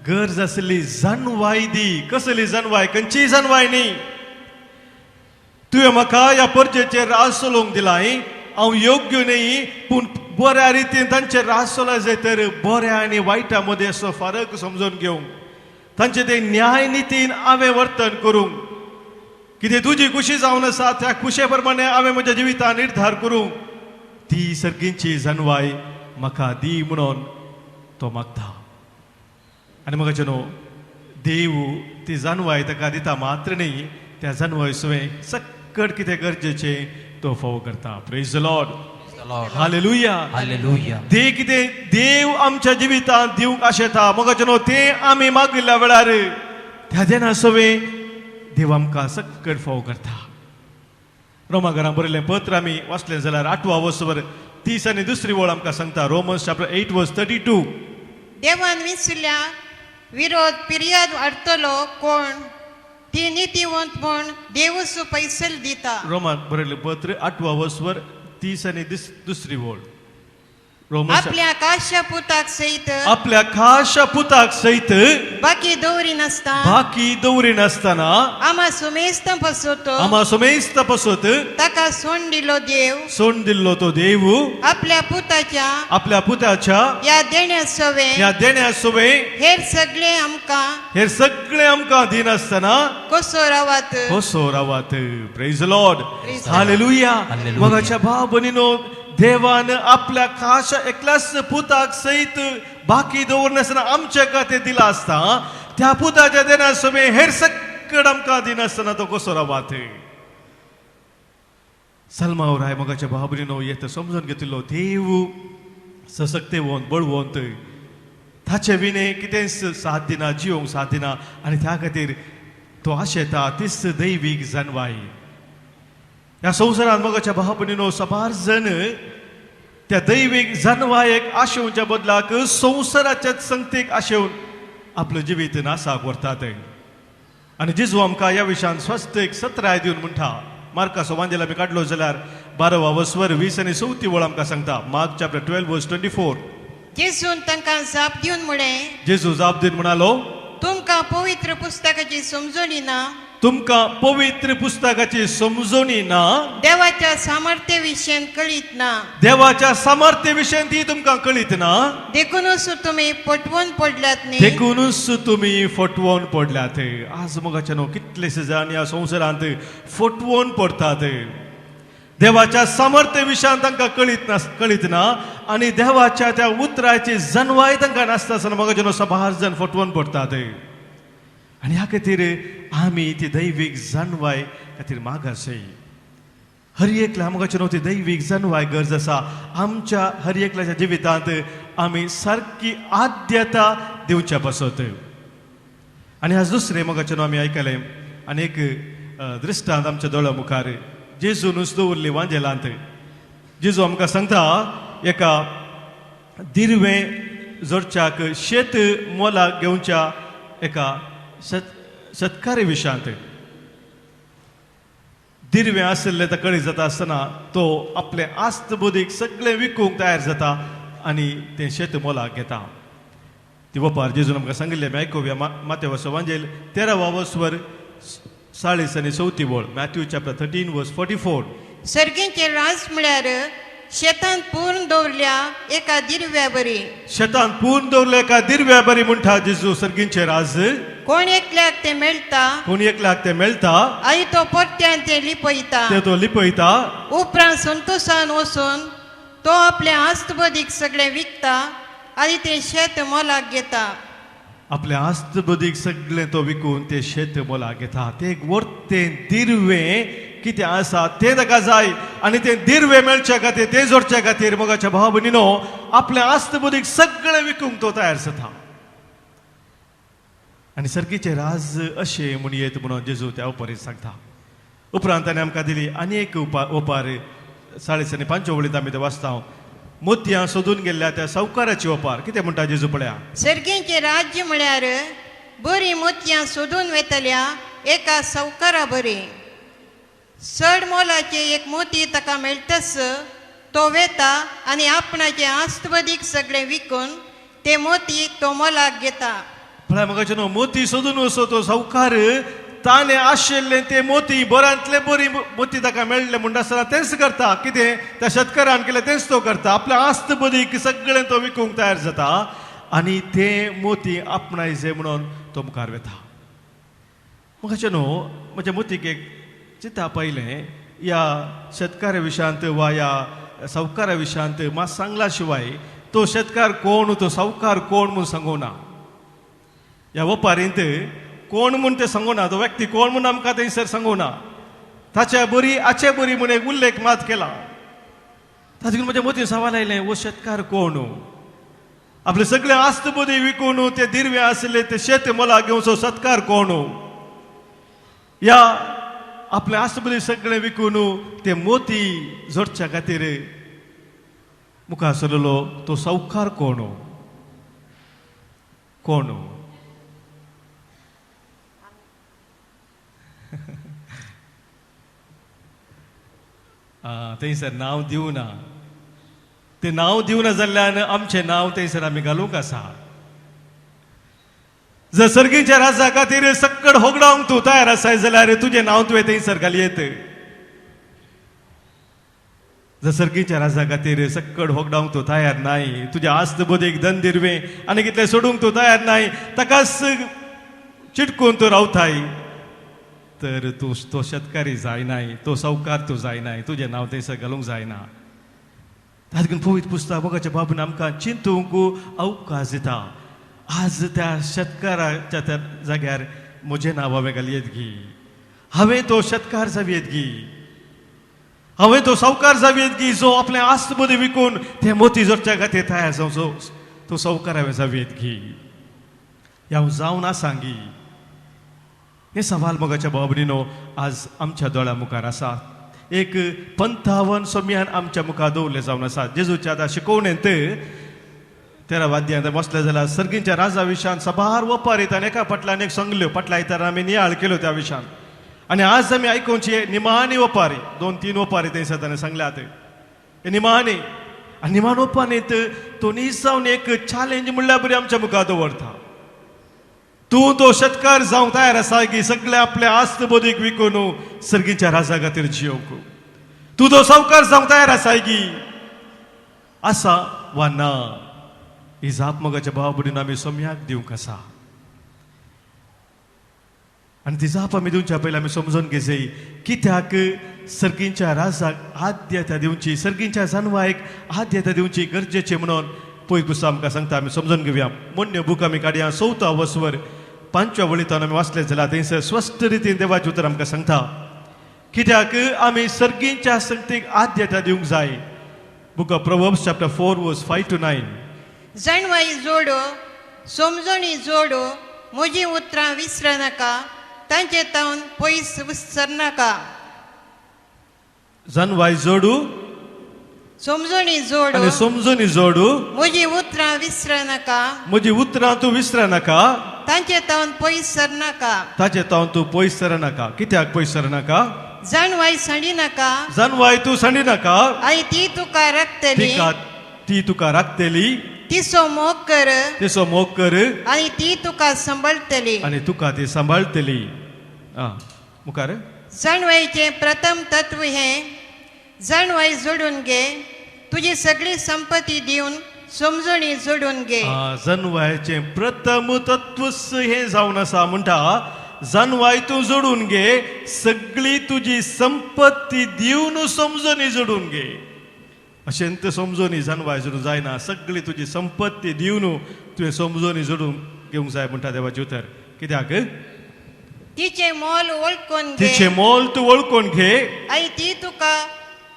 गरज आसली जाणवाय दी. कसली जाणवाय? खंयची जाणवाय न्ही. तुवें म्हाका ह्या परजेचेर राज चलोवंक दिलाय, हांव योग्य न्ही, पूण बऱ्या रितीन तांचेर राज चलोवंक जाय तर बऱ्या आनी वायटा मदें असो फरक समजून घेवंक, तांचे ते न्याय नितीन हांवें वर्तन करूंक, कितें तुजी खुशी जावन आसा त्या खुशे प्रमाणे हांवें म्हज्या जिवितान निर्धार करूंक, ती सर्गींची जाणवाय म्हाका दी म्हणून तो मागता. आनी म्हाका न्हू देव ती जाणवाय ताका दिता मात्र न्ही, त्या जाणवाय सुवें सक्कड कितें गरजेचें तो फोव करता. Praise the Lord, hallelujah. Hallelujah. दे कितें देव आमच्या जिवितांत दिवंक आशेता मोगाचे न्हू तें आमी मागिल्ल्या वेळार त्या देना सवें देव आमकां सक्कड फोव करता. रोमा घरां बरयलें पत्र आमी वाचलें जाल्यार 8 वसवर 30 आनी दुसरी वळ आमकां सांगता. Romans chapter 8 verse 32. देवान विसल्या विरोध पिर्याद हाडटलो कोण? ती नितीवंत म्हूण देवूच पैसल दिता. रोमाक बरयलें पत्र 8 वसवर 30 आनी दुसरी वळ. रोमन्स आपल्या काश्या पुताक सयत आपल्या खाशा पुताक सयत बाकी दवरिनासतना बाकी दवरिनासतना आमा सुमेस्त पसोत आमा समेस्त पसत ताका सोंड दिलो देव सोंड दिल्लो तो देव आपल्या पुताच्या आपल्या पुताच्या ह्या देण्या सवे ह्या देण्या सवे हेर सगळे आमकां हे सगळे आमकां दिनासतना कसो रावात. कसो रावात. Praise Lord, Praise the Lord. Hallelujah. Hallelujah. मोगाच्या भाव भयणीनो देवान आपल्या खाशा एकल्याच पुताक सयत बाकी दवरनासतना आमच्या खातीर दिला आसता, त्या पुताच्या देण्या सवे हेर सक्कड आमकां दिनासतना तो कसो रावात. सलमाव राय मोगाच्या भाव भयणीनो येत समजून घेतिल्लो देव सशक्तेवंत बळवंत, ताचे विणे कितेंच साथ दिना, जिवंक साथ दिना, आनी त्या खातीर तो आशेता तीच दैवीक जाणवाय. ह्या संवसारांत मोगाच्या भाव भयणीनो साबार जण त्या दैवीक जाणवायेक आशेवच्या बदलाक संवसाराच्या संगतीक आशेवन आपलें जिवीत नासाक व्हरतात. आनी जेजू आमकां ह्या विशयान स्वस्थ एक सत्राय दिवन म्हणटा. मार्काचो वांजेल आमी काडलो जाल्यार 12 वसवर 20 आनी 34 वळ आमकां सांगता. Mark chapter 12 verse 24. जेजून तांकां जाप दिवन म्हळें, जेजू जाप दिवन म्हणालो, तुमकां पवित्र पुस्तकाची समजणी ना, तुमकां पवित्र पुस्तकाची समजणी ना, देवाच्या सामर्थ्य विशयन कळीत ना, देवाच्या सामर्थ्य विशयन ती तुमकां कळीत ना, देखूनच तुमी फटवून पडल्यात न्ही. देखूनच तुमी फटवून पडल्यात. आज मोगाच्या न्हू कितलेशे जाण ह्या संवसारांत फटवून पडटात. देवाच्या सामर्थ्य विशयान तांकां कळीत ना आनी देवाच्या त्या उतराची जनवाय तांकां नासता आसतना मोगाच्या न्हू साबार जण फटवून पडटात. आनी ह्या खातीर आमी ती दैवीक जानवाय खातीर मागासय. हर एकल्या मोगाच्या न्हू ती दैवीक जानवाय गरज आसा. आमच्या हर एकल्याच्या जिवितांत आमी सारकी आद्यता दिवच्या पासत. आनी आज दुसरें मोगाच्या न्हू आमी आयकलें आनी एक दृश्टांत आमच्या दोळ्या मुखार जेजूनच दवरली वांजेलांत. जेजू आमकां सांगता एका दिरवें जोडच्याक शेत मोलाक घेवच्या एका शेतकारी विशयांत. दिरवें आशिल्लें तर कळी जाता आसतना तो आपले आस्त बुदीक सगळें विकूंक तयार जाता आनी तें शेत मोलाक घेता. ती वपार जेजून आमकां सांगिल्लें आमी आयकुया. मातेवाचो वांजेल 13 वसवर 40 आनी 34 वळ. Matthew chapter 13 verse 44. सर्गींचे राज म्हळ्यार शेतांत पूर्ण दवरल्या एका दिरव्या बरी. शेतान पूर्ण दवरले एका दिरव्या बरी म्हणटा जेजू सर्गींचे राज. कोण एकल्याक तें मेळटा कोण एकल्याक तें मेळटा आनी तो परत्यान तें लिपयता. ते तो लिपयता. उपरांत संतोशान वचून तो आपल्या आस्तबदीक सगळें विकता आनी तें शेत मोलाक घेता. आपल्या आस्तबदीक सगळें तो विकून ते शेत मोलाक घेता. ते एक वर्तें दिरवें कितें आसा तें ताका जाय आनी तें दिरवें मेळच्या खातीर तें जोडच्या खातीर मोगाच्या भाव भयणीनो आपल्या आस्तबदीक सगळें विकूंक तो तयार जाता. आनी सर्गीचें राज अशें म्हूण येत म्हणून जेजू त्या ओपारीत सांगता. उपरांत ताणें आमकां दिली आनी एक ओपार 40 आनी 5 वळींत आमी तें वाचता. मोतयां सोदून गेल्ल्या त्या सावकाराची ओपार. कितें म्हणटा जेजू पळया. सर्गींचें राज्य म्हळ्यार बरीं मोतयां सोदून वेतल्या एका सावकारा बरी. चड मोलाचें एक मोती ताका मेळटच तो वेता आनी आपणाचें आस्तबदीक सगळें विकून ते मोती तो मोलाक घेता. पळय म्हाका न्हू मोती सोदून वचो तो सावकार ताणें आशिल्लें ते मोती बऱ्यांतले बरी मोती ताका मेळ्ळें म्हणटा आसतना तेंच करता. कितें त्या शेतकारान केलें तेंच तो करता. आपल्या आस्त बदीक सगळें तो विकूंक तयार जाता आनी ते मोती आपणायचे म्हणून तो मुखार वता. म्हाका न्हू म्हज्या मोतीक एक चिंता पयलें ह्या शेतकारा विशयांत वा ह्या सावकारा विशयांत मात सांगला शिवाय तो शेतकार कोण तो सावकार कोण म्हूण सांगूं ना. ह्या वपारींत कोण म्हूण तें सांगू ना, तो व्यक्ती कोण म्हूण आमकां थंयसर सांगू ना. ताच्या बरी आचे बरी म्हूण एक उल्लेख मात केला. ताचे म्हज्या मतीन सवाल आयलें, हो शेतकार कोण? आपले सगळे आस्त बदी विकून ते दिरवे आशिल्ले ते शेत मोला घेवचो सत्कार कोण? ह्या आपले आस्त बदी सगळे विकून ते मोती जोडच्या खातीर मुखार सरलो तो सावकार कोण? कोण? थंयसर नांव दिवना. तें नांव दिवना जाल्ल्यान आमचें नांव थंयसर आमी घालूंक आसा. जर सर्गीच्या राजा खातीर सक्कड होगडावंक तूं तयार आसाय जाल्यार तुजें नांव तुवें थंयसर घालयेत. जर सर्गीच्या राजा खातीर सक्कड होगडावंक तूं तयार नाय, तुज्या आस्त बोधीक धन दिरवें आनी कितलें सोडूंक तूं तयार नाय, ताकाच चिटकून तूं रावताय तर तूं तो शेतकारी जायनाय, तो सावकार तूं जायनाय, तुजें नांव थंयसर घालूंक जायना. तातूंत पवित्र पुस्तक मोगाच्या बाबून आमकां चिंतूंक अवकाश दिता. आज त्या शेतकाराच्या त्या जाग्यार म्हजें नांव हांवें घालयेत गी, हांवें तो शेतकार जावयेत गी, हांवें तो सावकार जावयेत गी जो आपलें आस्त बदी विकून ते मोती जोडच्या खातीर तयार जावचो तो सावकार हांवें जावयेत गी, हांव जावन आसा गी. हें सवाल मोगाच्या भाव भयणीनो आज आमच्या दोळ्या मुखार आसा. एक 55 सोम्यान आमच्या मुखार दवरलें जावन आसा. जेजूच्या आतां शिकोवणेंत 13 वाद्यांत बसले जाल्यार सर्गींच्या राजा विशयान सबार वपारीत आनी एका फाटल्यान एक सांगल्यो. फाटल्या आयतारा आमी नियाळ केल्यो त्या विशयान आनी आज आमी आयकुची निमाणी वपारी, 2-3 वपारी थंयसर ताणें सांगल्यात. हे निमाणी आनी निमाण वपारींत तो निजावन एक चॅलेंज म्हणल्यार बरी आमच्या मुखार दवरता. तूं तो शेतकार जावंक तयार आसा की सगळे आपले आस्त बोधीक विकून सर्गीच्या राजा खातीर जियोवंक? तूं तो सावकार जावंक तयार आसाय की आसा वा ना? ही जाप मोगाच्या भाव भयणीन आमी सोम्याक दिवंक आसा. आनी ती जाप आमी दिवच्या पयलीं आमी समजून घेवची कित्याक सर्गींच्या राजाक आद्यता दिवची, सर्गींच्या जानवायक आद्यता दिवची गरजेचें म्हणून पयलीं पुस्तक आमकां सांगता. आमी समजून घेवया. मोन्य बूक आमी काडया 4 वसवर 5 वळींत आमी वाचलें जाल्यार थंयसर स्पश्ट रितीन देवाचें उतर आमकां सांगता कित्याक आमी सर्गींच्या संगतीक आद्यता दिवंक जाय. Book of Proverbs chapter 4 verse 5-9. जाणवाई जोडो, समजणी जोडो, म्हजीं उतरां विसरनाका, तांचे तावन पयस विसरनाका. जानवाय जोडू समजणी जोडो आनी समजणी जोडू, म्हजीं उतरां विसरनाका, म्हजी उतरां तूं विसरनाका, तांचे तावन पयस सरनाका. ताचे तावन तूं पयस सरनाका. कित्याक पयस सरनाका? जाणवाय सांडिनाका, जानवाय तूं सांडिनाका, आनी ती तुका राखतली, ती तुका राखतली, तिचो मोग कर, तिचो मोग कर आनी ती तुका सांबाळटली, आनी तुका ती सांबाळटली. आं मुखार. जाणवायचें प्रथम तत्व हें, जाणवाय जोडून घे, तुजी सगळी संपत्ती दिवन समजणी जोडून घे. जनवायचें प्रथम तत्वच हें जावन आसा. म्हणटा, जनवाय तूं जोडून घे, सगळी तुजी संपत्ती दिवन समजणी जोडून घे. अशें तें समजणी जनवाय जोडून जायना, सगळी तुजी संपत्ती दिवन तुवें समजणी जोडून घेवंक जाय म्हणटा देवाचें उतर. कित्याक? तिचें मोल वळखून घे. तिचें मोल तूं वळखून घे. आनी ती तुका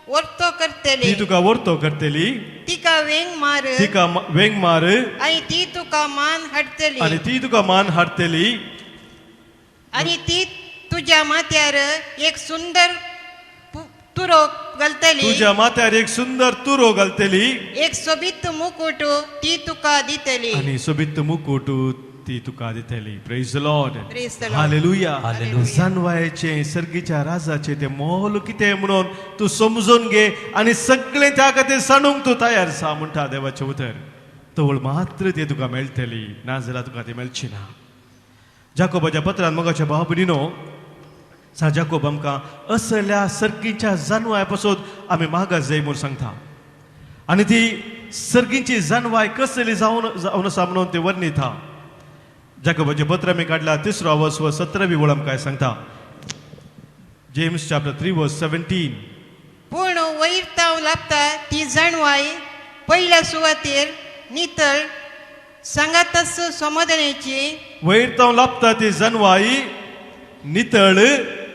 वर्तो करतली. ती तुका वर्तो करतली. तिका वेंग मार. तिका वेंग मार. आनी ती तुका मान हाडटली. आनी ती तुका मान हाडटली. आनी ती तुज्या माथ्यार एक सुंदर तुरो घालतली. तुज्या माथ्यार एक सुंदर तुरो घालतली. एक सोबीत मुकुट ती तुका दितली. आनी सोबीत मुकुट ती तुका दितली. Praise Lord. Praise the Lord. Hallelujah. Hallelujah. जानवायचें सर्गीच्या राजाचें तें मोल कितें म्हणून तूं समजून घे आनी सगळें त्या खातीर सांडूंक तूं तयार आसा म्हणटा देवाचें उतर. तवळ मात्र तें तुका मेळटली, नाजाल्यार तुका तें मेळची ना. जाकोबाच्या पत्रान मोगाच्या भाव भयणीनो, सा जाकोब आमकां असल्या सर्गीच्या जानवाय पासून आमी मागास जाय म्हूण सांगता. आनी ती सर्गीची जानवाय कसली जावन जावन आसा म्हणून ते वर्णिता. जाकोबाचें पत्र आमी काडला तिसरो आवस व 17वी वळ आमकां सांगता. James chapter 3 verse 17. पूण वयर ताव लाबता ती जाणवाय पयल्या सुवातेर नितळ सांगातच समाधानाची. वयर ताव लाबता ती जानवाय नितळ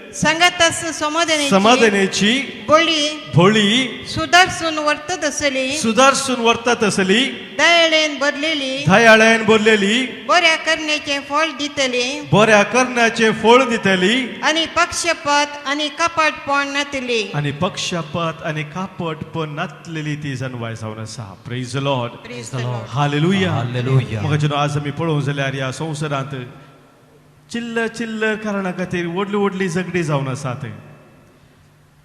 सांगातच समाधानाची समाधानाची बळी भोळी सुदारसून वर्तत आसली सुदारसून वर्तात आसली दयाळेन भरलेली दयाळ्यान भरलेली बऱ्या करण्याचें फळ दितली बऱ्या करण्याचें फळ दितली आनी पक्षपात आनी कपाटपण नातली. आनी पक्षपात आनी कापटपण नातलेली ती जनवाय जावन आसा. Praise Lord. Praise the Lord. Hallelujah. Hallelujah. म्हाका जेन्ना आज आमी पळोवंक जाल्यार ह्या संवसारांत चिल्लर चिल्लर कारणा खातीर व्हडली व्हडली झगडी जावन आसात.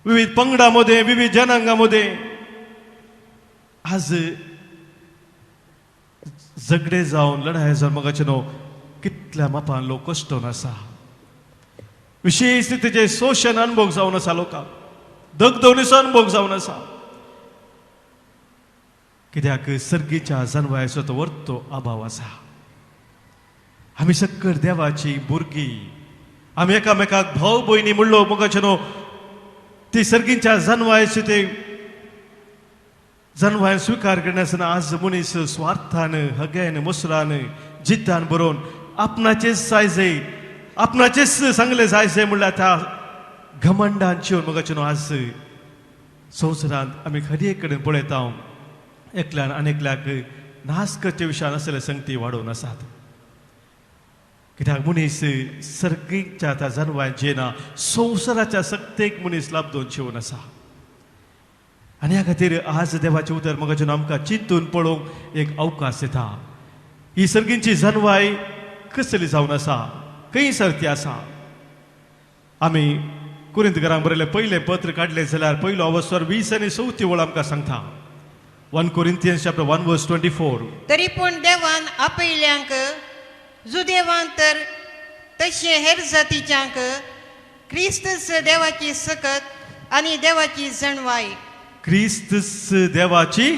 विविध पंगडा मदें, विविध जनांगा मदें आज झगडे जावन लढाय जावन म्हाका न्हू कितल्या मापान लोक कश्टोन आसा. विशेश तेजे शोशण अनुभव जावन आसा लोकांक, दगदवणीचो अनुभव जावन आसा. कित्याक सर्गीच्या जनवायाचो तो वर्तो अभाव आसा. आमी सक्कर देवाची भुरगीं, आमी एकामेकाक भाव भयणी म्हणलो मोगाचे न्हू ती सर्गीच्या जनवायाची ते जनवायन स्विकार करनासतना आज मनीस स्वार्थान हग्यान मुसरान जिद्दान बरोवन आपणाचेच जाय, आपणाचेच सांगलें जाय जाय म्हणल्यार त्या घमंडान चिवन मोगाचे न्हू आज संवसारांत आमी खरी एक कडेन पळयता एकल्यान आनी एकल्याक नाश करचे विशयान आसले संगती वाडोवन आसात. कित्याक मनीस सर्गीच्या त्या जनवाय जेना संवसाराच्या सक्तेक मनीस लाबदोन शिवून आसा. आनी ह्या खातीर आज देवाचें उतर मोगाचें आमकां चिंतून पळोवंक एक अवकाश येता. ही सर्गींची जनवाय कसली जावन आसा, खंय सर्ती आसा. आमी कुरिंतकारांक बरयलें पयलें पत्र काडलें जाल्यार पयलो अवसर 20 आनी 4 वळ आमकां सांगता. 1 Corinthians chapter 1 verse 24. तरी पूण देवान आपयल्यांक जुदेवान तर तशें हेर जातीच्यांक क्रिस्तच देवाची सकत आनी देवाची जाणवाय. क्रिस्तच देवाची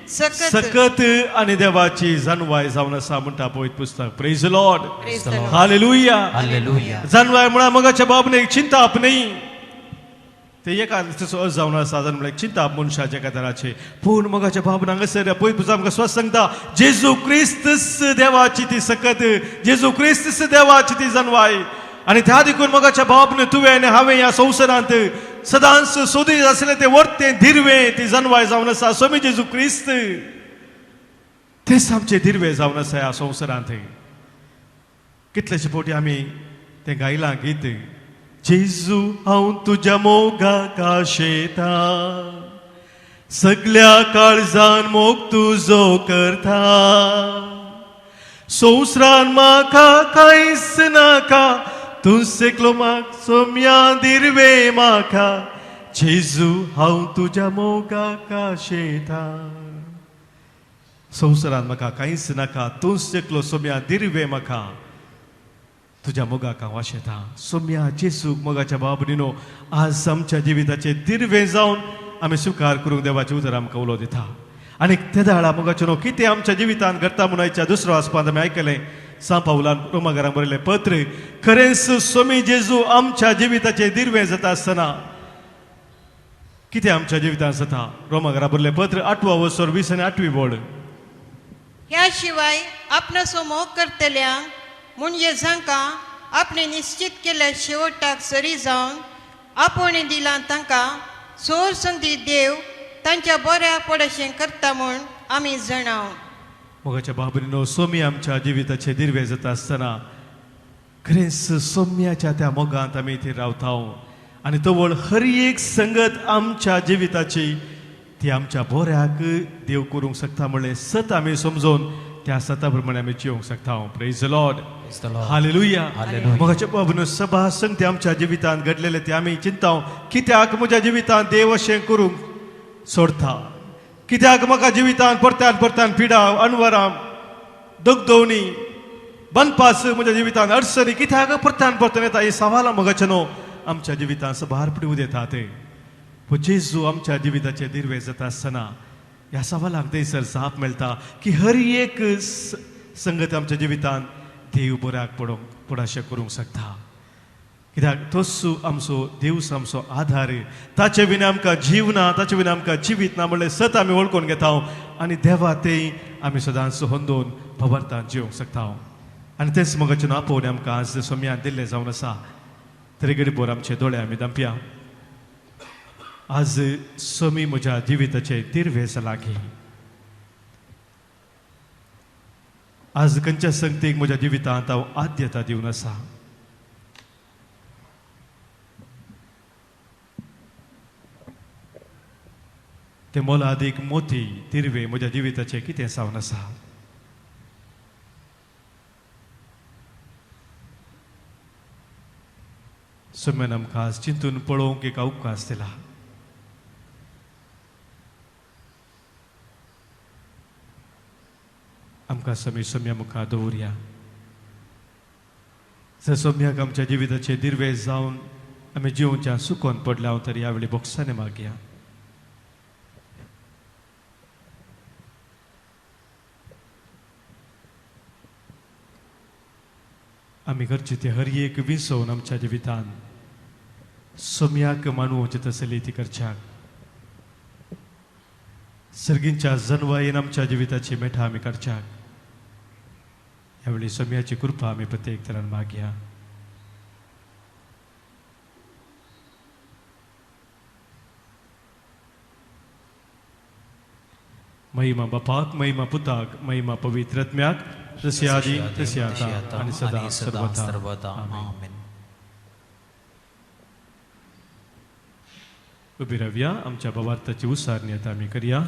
सकत सकत आनी देवाची जाणवाय जावन आसा म्हणटा पवित्र पुस्तक. Praise Lord. Praise the Lord. Hallelujah. Hallelujah. जाणवाय म्हळ्यार मोगाच्या बाब एक चिंताप न्ही, ते एका तसो अर्थ जावन आसा. जाण म्हळ्यार चिंताप मनशाच्या एका तराचे. पूण मोगाच्या बाब हांगासर पवित्र पुस्तक आमकां स्वस्त सांगता जेजू क्रिस्तच देवाची ती सकत, जेजू क्रिस्तच देवाची ती जाणवाय. आनी त्या देखून मोगाच्या बाबन तुवें आनी हांवें ह्या संवसारांत सदांच सोदीत आसलें तें वर्तें दिरवें ती जाणवाय जावन आसा स्वामी जेजू क्रिस्त. तेच आमचें दिरवें जावन आसा ह्या संवसारांत. कितलेशे फावटी आमी तें गायलां गीत, जेजू हांव तुज्या मोगाक आशेता, सगल्या काळजान मोग तुजो करता, संवसारान म्हाका कांयच नाका, तूं एकलो म्हाका सोम्या दिरवे म्हाका, जेजू हांव तुज्या मोगाक आशेता. संवसारान म्हाका कांयच नाका, तूंच एकलो सोम्या दिरवे म्हाका, तुज्या मोगाक हांव आशेता. सोम्या जेजूक मोगाच्या बाबडीनो आज आमच्या जिविताचे दिरवे जावन आमी स्विकार करूंक देवाचें उतर आमकां उलो दिता. आनी तेदाळा मोगाचें न्हू कितें आमच्या जिवितांत घडटा म्हूण आयच्या दुसरो आसपांत आमी आयकलें सां पावलान रोमाघरान बरयलें पत्र. खरेंच सोमी जेजू आमच्या जिविताचें दिर्वें जाता आसतना कितें आमच्या जिवितांत जाता. रोमाघरा बरयलें पत्र 8वो वसर 20 आनी 8वी बोड. ह्या शिवाय आपणाचो मोग करतल्यांक म्हणजे जांकां आपणे निश्चित केल्ल्या शेवटाक सरी जावन आपोवणें दिलां तांकां सोर संदी देव तांच्या बऱ्या पडशें करता म्हूण आमी जाणाव. मोगाच्या बाबरीनो सोमी आमच्या जिविताचे दिर्वे जाता आसतना खरेंच सोम्याच्या त्या मोगांत आमी थंय रावता आनी तवळ हर एक संगत आमच्या जिविताची ती आमच्या बऱ्याक देव करूंक शकता म्हणलें सत आमी समजून त्या सता प्रमाणे आमी जिवंक शकता. Praise the lord. Hallelujah. मोगाच्या बाबरीनो सभा संगती आमच्या जिवितांत घडलेले ते आमी चिंता कित्याक म्हज्या जिवितांत देव अशें करूंक सोडता, कित्याक म्हाका जिवितांत परत्यान परत्यान पिडा अणवरां दगदवणी बनपास म्हज्या जिवितांत अडचणी कित्याक परत्यान परत्यान येता. ही सवालां मोगाचें न्हू आमच्या जिवितांत सभार पडू येता ते. पूण जेजू आमच्या जिविताचे दिर्वे जाता आसतना ह्या सवालाक थंयसर जाप मेळटा की हर एक संगत आमच्या जिवितांत देव बऱ्याक पडोवंक पडाशें करूंक शकता. कित्याक तोच आमचो देव आमचो आधार, ताचे विना आमकां जीव ना, ताचे विना आमकां जिवीत ना म्हणलें सत आमी वळखून घेता आनी देवा तें आमी सदांच होंदोवन भवरतान जिवंक शकता. आनी तेंच मोगाचें आपोवणें आमकां आज सोम्यान दिल्लें जावन आसा. तरी गडीभर आमचे दोळे आमी दांपया. आज सोमी म्हज्या जिविताचे तिरवेस लागीं आज खंयच्या संगतीक म्हज्या जिवितांत हांव आद्यता दिवन आसा. ते मोलादीक मोती तिरवे म्हज्या जिविताचें कितें जावन आसा. सोम्यान आमकां आज चिंतून पळोवंक एक अवकाश दिला. आमकां समी सोम्या मुखार दवरया. जर सोम्याक आमच्या जिविताचे दिर्वे जावन आमी जिवच्या सुकोन पडल्या तर ह्या वेळी बोक्सांनी मागया. आमी करची ते हर एक विसोवन आमच्या जिवितान सोम्याक मानवचे तसली ती करच्याक सर्गींच्या जनवायेन आमच्या जिविताची मेठा आमी करच्याक ह्यावेळी सोम्याची कृपा आमी प्रत्येक तरान मागया. महिमा बापाक, महिमा पुताक, महिमा पवित्र आत्म्याक, जशी आदी तशी आता आणि सदा सर्वदा. आमेन. उभी रावया. आमच्या भावार्थाची उसारणी आता आमी करया.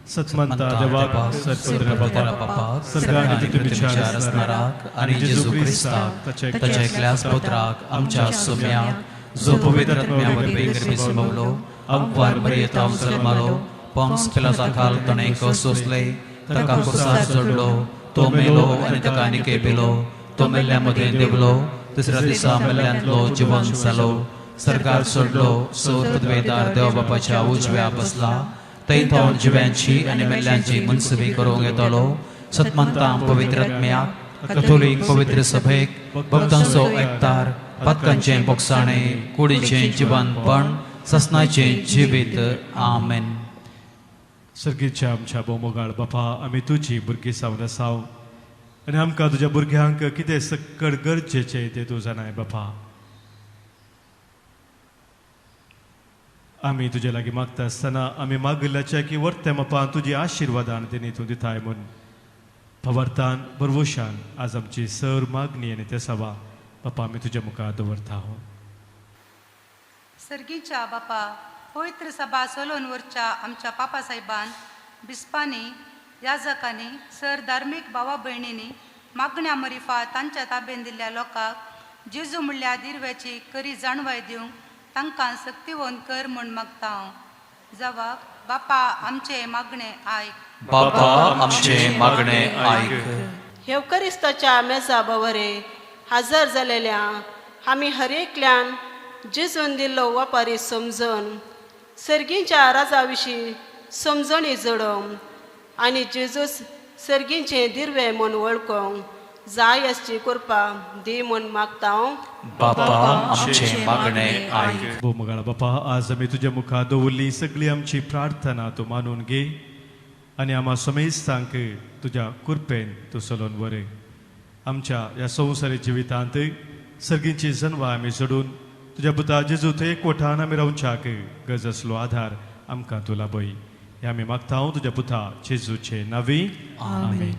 सत्मंता देवाक, सर्वपत्र बापाक, सर्गांत तुमच्या असणाराक आणि जेजू क्रिस्ताक ताच्या एकल्याच पुत्राक आमच्या सोम्याक जो पवित्र आत्म्या वरवीं गर्भीत संभवलो, आमकां मरियेंत जल्मलो, पोंस पिलाता खाल ताणें सोंसले, ताका खुर्सार चडलो, तो मेलो आनी ताका आनी पिलो, तो मेल्ल्या मदें देंवलो, दुसऱ्या दिसा मेल्ल्यांतलो जिवन जालो, सरकार सोडलो, सो पदवेदार देव बापाच्या उजव्या बसला, थंय तो जिव्यांची आनी मेल्ल्यांची मनसबी करूंक येतलो. सतमंता पवित्र आत्म्याक, कथोलीक पवित्र सभेक, भक्तांचो एकतार, पातकांचें बोगसाणें, कुडीचें जिवनपण, ससनाचें जिवीत. आमेन. सर्गीच्या आमच्या भोवमोगाळ बापा, आमी तुजी भुरगीं जावन आसा आनी आमकां तुज्या भुरग्यांक कितें सक्कड गरजेचें तें तूं जाणाय बापा. आमी तुजे लागीं मागता आसतना आमी मागिल्ल्याच्या की वर्ते बापा तुजी आशिर्वादान तेणी तूं दिताय म्हूण भवार्थान बरवशान आज आमची सर मागणी आनी ते सवा बापा आमी तुज्या मुखार दवरता. सर्गीच्या बापा, पवित्र सभा सोलोन वरच्या आमच्या पापा साहेबान, बिस्पांनी, याजकांनी, सर धार्मीक भावा भयणींनी मागण्या मरिफा तांच्या ताबेन दिल्ल्या लोकांक जेजू म्हणल्या दिर्व्याची करी जाणवाय दिवंक तांकां सक्तिवोन कर म्हूण मागता हांव. जवाब, बापा आमचे मागणे आयक. बापा आमचे मागणे आयक. हेवकरिस्ताच्या मेजा बवरे हजर जालेल्या आमी हर एकल्यान जेजून दिल्लो वपारी समजून सर्गींच्या राजा विशीं समजणी जोडोवंक आनी जेजूस सर्गींचें दिर्वें म्हूण वळखोंक जाय आसची कृपा दी म्हूण मागता. बापा आमचें मागणें आयक. भोव मोगाळ बापा, आज आमी तुज्या मुखार दवरली सगळी आमची प्रार्थना तूं मानून घे आनी आमा समेस्तांक तुज्या कृपेन तूं चलोवन व्हर. आमच्या ह्या संवसारी जिवितांत सर्गींची जनवा आमी जोडून तुज्या पुता जेजू थंय एकवठान आमी रावच्याक गरज आसलो आधार आमकां तूं लाभय. हें आमी मागता तुज्या पुता जेजूचे नांवी, आमेन.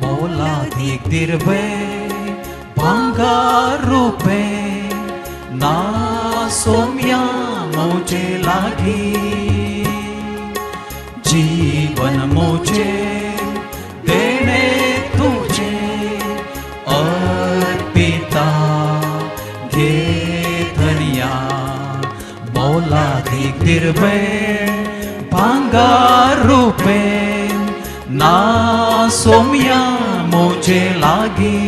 मोलादीक दिर्वे भांगार रुपे ना सोम्या मोजे लागी, जीवन मोजे देणे तुझे अर्पिता घे धनिया. मोलादीक दिर्वे भांगार रुपे ना सोम्या मोजे लागी,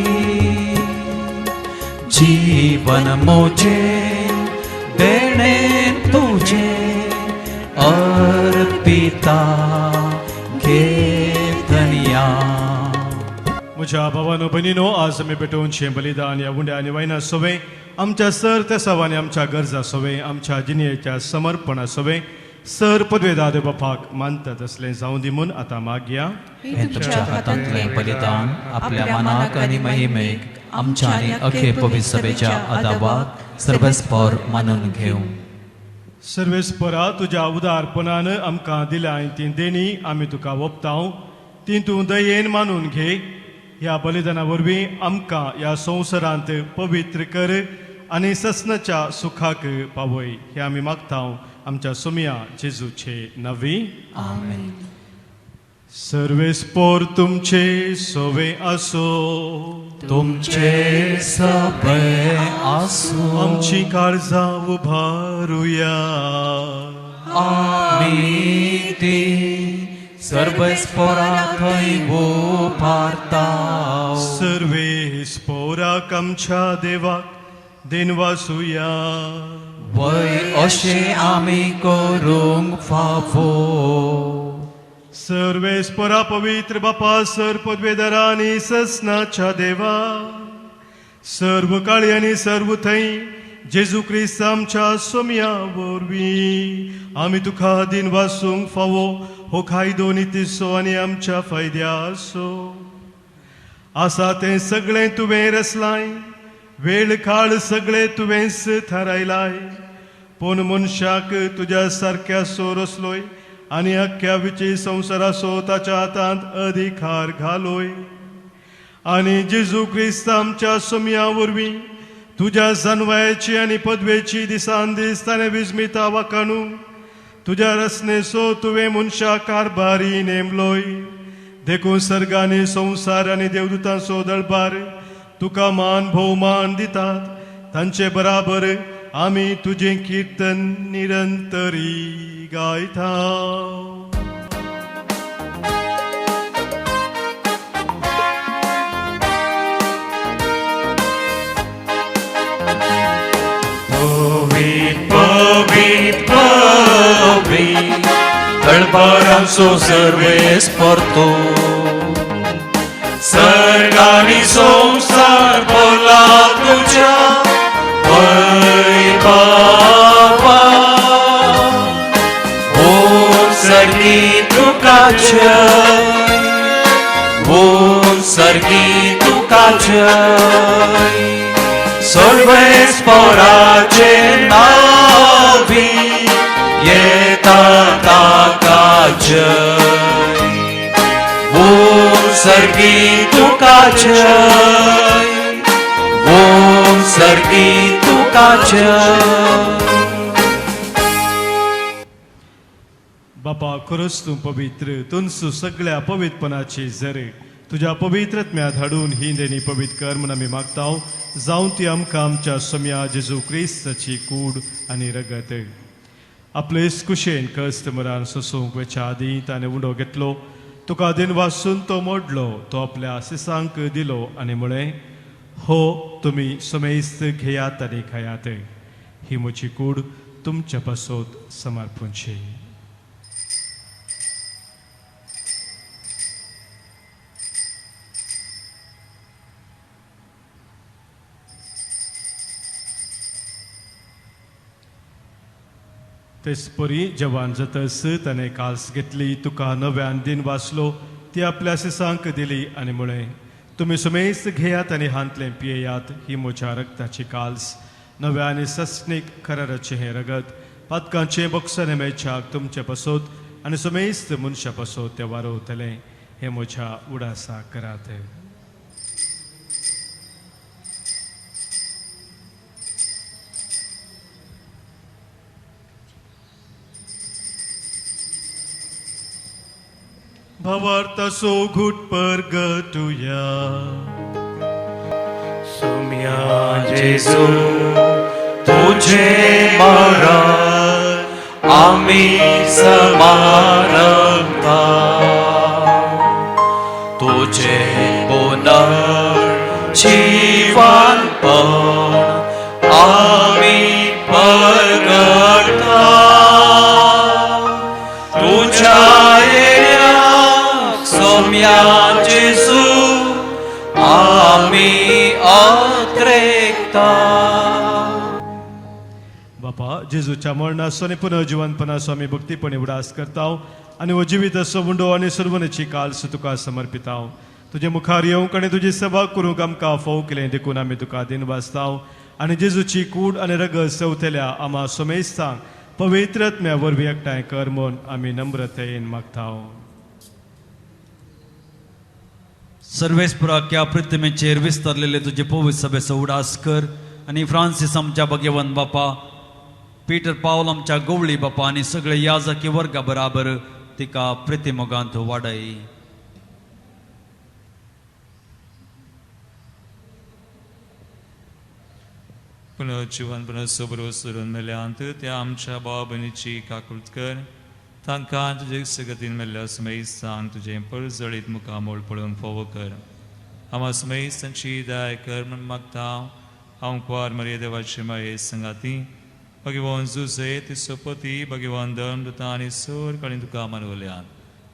जीवन मोजे देणे तुझे अर्पिता घे धनिया. म्हज्या भावानो भयणीनो, आज आमी पेटोवचें बलिदान ह्या उंड्या आनी वायना सोवे आमच्या सर तेसावांनी आमच्या गरजा सोवे आमच्या जिणेच्या समर्पणा सोवे सर पदवेदार बापाक मानतात असलें जावं दी म्हूण आतां मागया. हें तुमच्या हातांतलें बलिदान आपल्या मनाक आनी महिमेक आमच्या आनी अखे पवित्र सभेच्या आदाबाक सर्वस्पर मानून घेवं. सर्वेस्परा, तुज्या उदारपणान आमकां दिल्या ती देणी आमी तुका ओंपतांव, ती तूं दयेन मानून घे. ह्या बलिदाना वरवीं आमकां ह्या संवसारांत पवित्र कर आनी ससनाच्या सुखाक पावय. हें आमी मागता आमच्या सोमया जेजूचे नवी, आमेन. सर्वेस्पोर तुमचे सोवे आसो, तुमचे सभे आसूं. आमची काळजां उभारुया. आमी ती सर्वेस्पोरा थंय उबारता. सर्वेस्पोराक आमच्या देवाक देनवासुया. वय अशें आमी करूंक फावो. सर्वेस्परा पवित्र बापा, सर पदवेदारा आनी ससनाच्या देवा, सर्व काळी आनी सर्व थंय जेजू क्रिस्त आमच्या सोमया वरवीं आमी तुका दिन वासूंक फावो हो कायदो नितीचो आनी आमच्या फायद्याचो आसा. तें सगळें तुवें रचलाय, वेळ काळ सगळें तुवेंच थारायलाय, पूण मनशाक तुज्या सारक्या सो रचलोय आनी अख्ख्या विची संवसाराचो ताच्या हातांत अधिकार घालोय. आनी जेजू क्रिस्त आमच्या सोमया वरवीं तुज्या जानवायेची आनी पदवेची दिसान दीस ताणें विस्मिता वाकाणू तुज्या रचनेचो तुवें मनशा कारभारी नेमलोय. देखून सर्गांनी संवसार आनी देवदूतांचो दळबार तुका मान भोवमान दितात, तांचे बराबर आमी तुजें किर्तन निरंतरी गायता. पवीत पवीत पवीत तळपारांचो सर्वेस्पर तूं, सर्गानी संवसार भरला तुज्या वैभवा. ओम सर्गी तुका जय, ओम सर्गी तुका जय, सर्वेस्पराचे नावी येता ताका जय. ओम सर्गी तुका जय, ओम सर्गी तुका जय. बापा, खरोच तूं पवित्र, तुंसू सगळ्या पवित्रपणाची जरे तुज्या पवित्रत्म्या धाडून ही देणी पवित्र कर म्हूण आमी मागता. जावं ती आमकां आमच्या सोम्या जेजू क्रिस्ताची कूड आनी रगत. आपले कुशेन कश्ट मरान सोसूंक वेच्या आदीं ताणें उंडो घेतलो. तुका दिन वासून तो मोडलो, तो आपल्या सिसांक दिलो आनी म्हळें, हो तुमी समेस्त घेयात आनी खायात, ही म्हजी कूड तुमच्या पासत समर्पणची. तेचपरी जवान जातस ताणें कास घेतली, तुका नव्यान दिन वाचलो, ती आपल्या सिसांक दिली आनी म्हळें, तुमी सुमेस्त घेयात आनी हांतलें पियेयात, ही म्हज्या रक्ताची काल्स, नव्या आनी सस्नीक खराराचें हें रगत, पातकांचें बोक्साने मेळच्याक तुमचे पासत आनी सुमेस्त मनशा पासत तें वारवतलें, हें म्हज्या उडासा करात. भावार्थाचो घूट परगटुया. सोम्या जेजू तुझे मरण आमी समारंभता, तुझे पुनर्जीवन पण आमी परगटता, तुझ्या येण्याक सोम्या जेजू आमी अत्रेकता. बापा, जेजूच्या मरणाचो आनी पुनर्जिवनपणाचो आमी भक्तीपणी उडास करता आनी हो जिवीताचो मुंडो आनी सर्वनेची काल्स तुका समर्पिता. तुजे मुखार येवंक आनी तुजी सेवा करूंक आमकां फोव केलें देखून आमी तुका दिन वाचता आनी जेजूची कूड आनी रगत सवतल्या आमा समेस्तांक पवित्र आत्म्या वरवीं एकठांय कर म्हूण आमी नम्रतेन मागता. सर्वेस्पराक्या पृथ्वीचेर विस्तारलेले तुजे पवित्र सभेचो उडास कर आनी फ्रांसीस आमच्या भगवंत बापा, पीटर पावल आमच्या गवळी बापा आनी सगळे याजकी वर्गा बराबर तिका प्रितीमोगांत वाडय. पुनर्जीवन पुनर्सबरो सरून मेल्यांत त्या आमच्या भाव भयणीची काकूत कर, तांकां तुजे सगतीन मेल्ल्या समेस्तांक तुजें परजळीत मुखामोळ पळोवंक फावो कर. आमा समेस्तांची दया कर म्हूण मागता. हांव कुवार मरिये देवाची माये संगाती भगवान जुजे तिसोपती भगवान धर्मदूता आनी सोर काळी तुका मानवल्यात,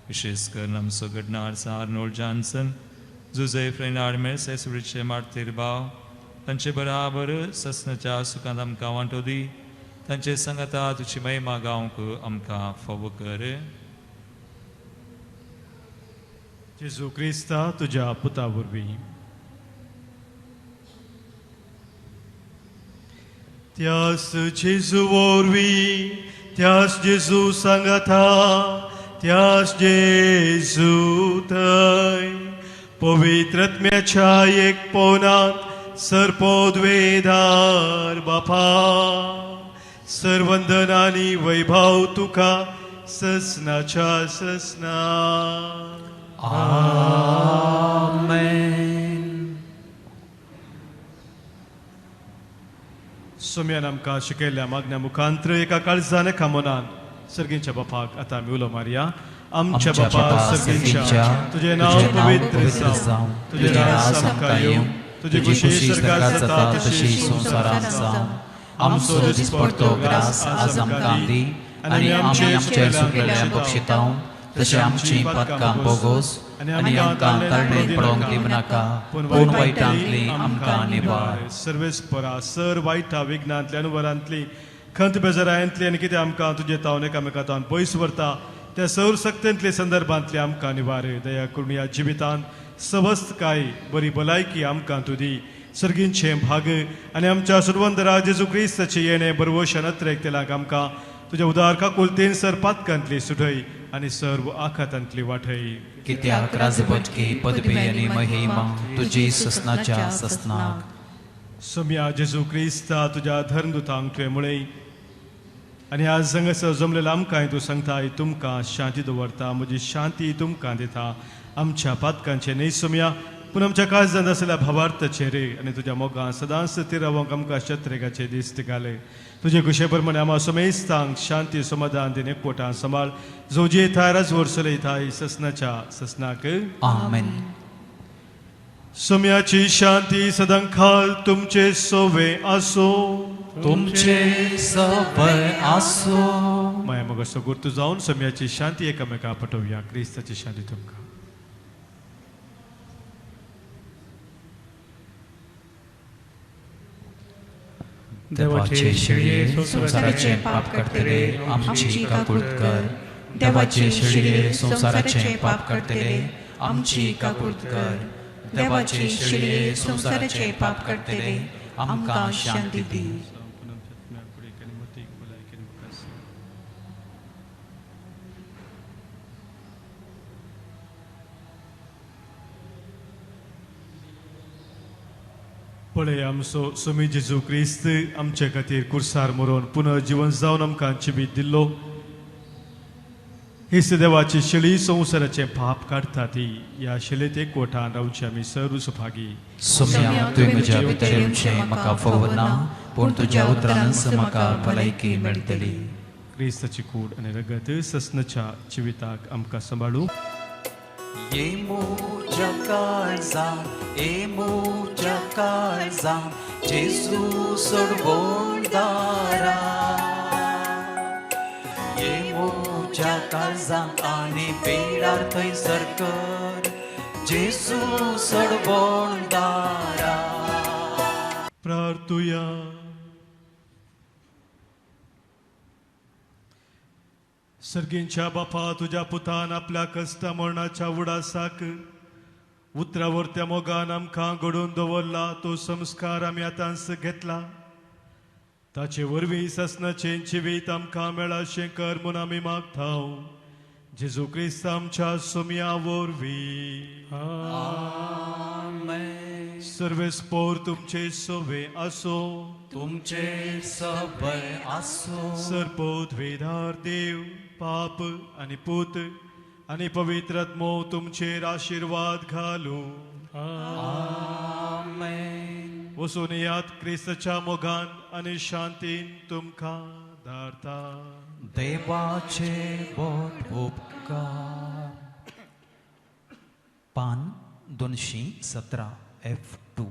विशेष करून आमचो घडणार आर्नोल्ड जॉन्सन, जुजे फ्रेनार्ड मेस एसुरीचे मार्तीर भाव, तांचे बराबर ससनाच्या सुखांत आमकां वांटो दी, तांचे सांगाता तुजी महिमा गावंक आमकां फावो कर. जेजू क्रिस्ता तुज्या पुता वरवीं. त्यास जेजू वरवीं, त्यास जेजू सांगाता, त्यास जेजू थंय पवित्र आत्म्याच्या एक पोनांत सर्पोद्वेदार बापा, सर्वंदन आनी वैभव तुका ससनाच्या ससना. आमेन. सोम्यान आमकां शिकयल्ल्या मागण्या मुखांत्र एका काळजान एका मनान सर्गींच्या बापाक आतां आमी उलो मारया. आमच्या बापा सर्गींच्या, तुजें नांव पवित्र जावं, तुजें राज आमकां येवं, तुजी खुशी स्वर्गात जाता तशी संवसारांत जावं. आमचो दिसपडतो ग्रास आज आमकां दी आनी आमी आमचे सुकलेल्या बक्षितांव तशें आमची पातकां बोगोस आनी आमकां ताळणेंत पडोवंक दिवं नाका, पूण वायटांतली आमकां निवार. सर्वेस्परा सर वायटा विघ्नांतली अनवरांतली खंत बेजारांतली आनी कितें आमकां तुजे तावन एकामेका तावन पयस व्हरता त्या सौर सक्तेंतले संदर्भांतली आमकां निवार. दया करून ह्या जिवितांत सवस्तकाय बरी भलायकी आमकां तूं दी. सर्गींचें भाग आनी आमच्या सुरवंदरा जेजू क्रिस्ताचें येणें बरवशान अत्रेक तेलाक आमकां तुज्या उदार काकुलतेन सर पातकांतली सुटय आनी सर्व आखातांतली वाटय. कित्याक राजपटकी पदवी आनी महिमा तुजी ससनाच्या ससनाक. सोम्या जेजू क्रिस्ता तुज्या धर्मदूतांक तुवें म्हळें आनी आज हांगासर जमलेल्या आमकांय तूं सांगताय, तुमकां शांती दवरता, म्हजी शांती तुमकां दिता. आमच्या पातकांचें न्हय सोम्या, पूण आमच्या काळजांत आसल्या भावार्थाचे रे आनी तुज्या मोगान सदांच ती रावंक आमकां शत्रेगाचे दिस्त घाले. तुजे खुशे प्रमाणे आमा समेस्तांक शांती समाधान दिन एकवटान सांबाळ, जो जे थाय राजवर चलयताय ससनाच्या ससनाक. आमेन. सोम्याची शांती सदांखाल तुमचे सोवे आसो. तुमचे सवय आसो. माया मग गुर्तू जावन सोम्याची शांती एकामेका पटोवया. क्रिस्ताची शांती तुमकां. देवाचे शेळये संवसाराचें पाप करतले आमची काकूट कर. देवाचे शेळये संवसाराचें पाप करतले आमची काकूट कर. देवाचे शेळये संवसाराचें पाप करतले आमकां शांती दी. पळय आमचो स्वामी जेजू क्रिस्त आमचे खातीर कुर्सार मरोन पुनर्जिवन जावन आमकां जिवीत दिल्लो. ही देवाची शेळी संवसाराचें पाप काडटा ती ह्या शेळेत एकवटान रावचे आमी सर्व सुभागी. सोम्या, तुवें म्हज्या भितर येवचें म्हाका फावना, पूण तुज्या उतरानच म्हाका भलायकी मेळटली. क्रिस्ताची कूड आनी रगत ससनाच्या जिविताक आमकां सांबाळू. ये म्हज्या काळजान, ये म्हज्या काळजान, जेजू सोडवणदारा. ये म्हज्या काळजान आनी बेडार थंयसर कर, जेजू सोडवणदारा. प्रार्थुया. सर्गींच्या बापा, तुज्या पुतान आपल्या कश्टा मरणाच्या उडासाक उतरावर त्या मोगान आमकां घडोवन दवरला तो संस्कार आमी आतांच घेतला. ताचे वरवीं ससनाचें जिवीत आमकां मेळाशें कर म्हूण आमी मागता, जेजू क्रिस्त आमच्या सोम्या वरवीं. सर्वेस्पोर तुमचे सोवे आसो. तुमचे सवय आसो. सर्पोद्वेदार देव पाप आनी पूत आनी पवित्र आत्मो तुमचेर आशिर्वाद घालू. आमेन. वचून यात क्रिस्ताच्या मोगान आनी शांतीन तुमकां धाडता. देवाचे बोट उपकार. पान 217 F2.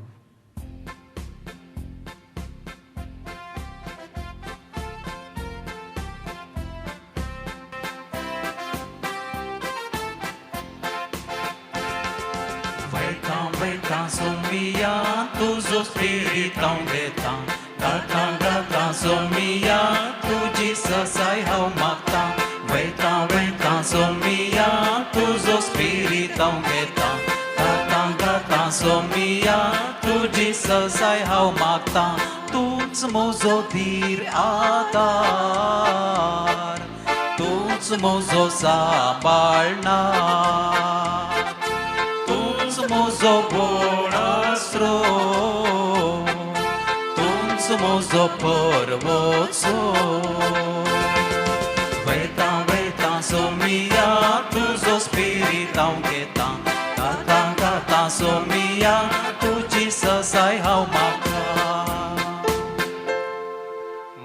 वयतां वयतां सोमिया तुजो स्पिरीत हांव घेतां, गातां गातां सोमिया तुजी ससाय हांव मागतां. वयतां वयतां सोमिया तुजो स्पिरीत हांव घेतां, गातां गातां सोमिया तुजी ससाय हांव मागतां. तूंच म्हजो धीर आदार, तूंच म्हजो सांबाळणार, तूंच म्हजो बोळास्रो, तूंच म्हजो पर्वचो. वयतां वयतां सोमिया तुजो स्पिरीत हांव घेतां, गातां गातां सोमिया तुजी ससाय हांव मागतां.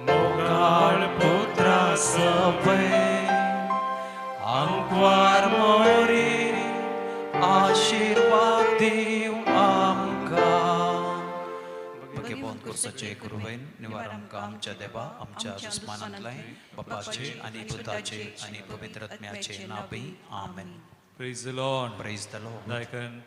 मोगाळ पुत्रा सवय आंकवार मोरी आशिर्वाद दिव आमकां. भगेबोन कुर्साचे कुरवेन निवार आमकां आमच्या देवा आमच्या दुस्मानांतले बापाचे आनी पुताचे आनी पवित्र आत्म्याचे नांवी. आमेन. Praise the Lord. Praise the Lord. Dayakan.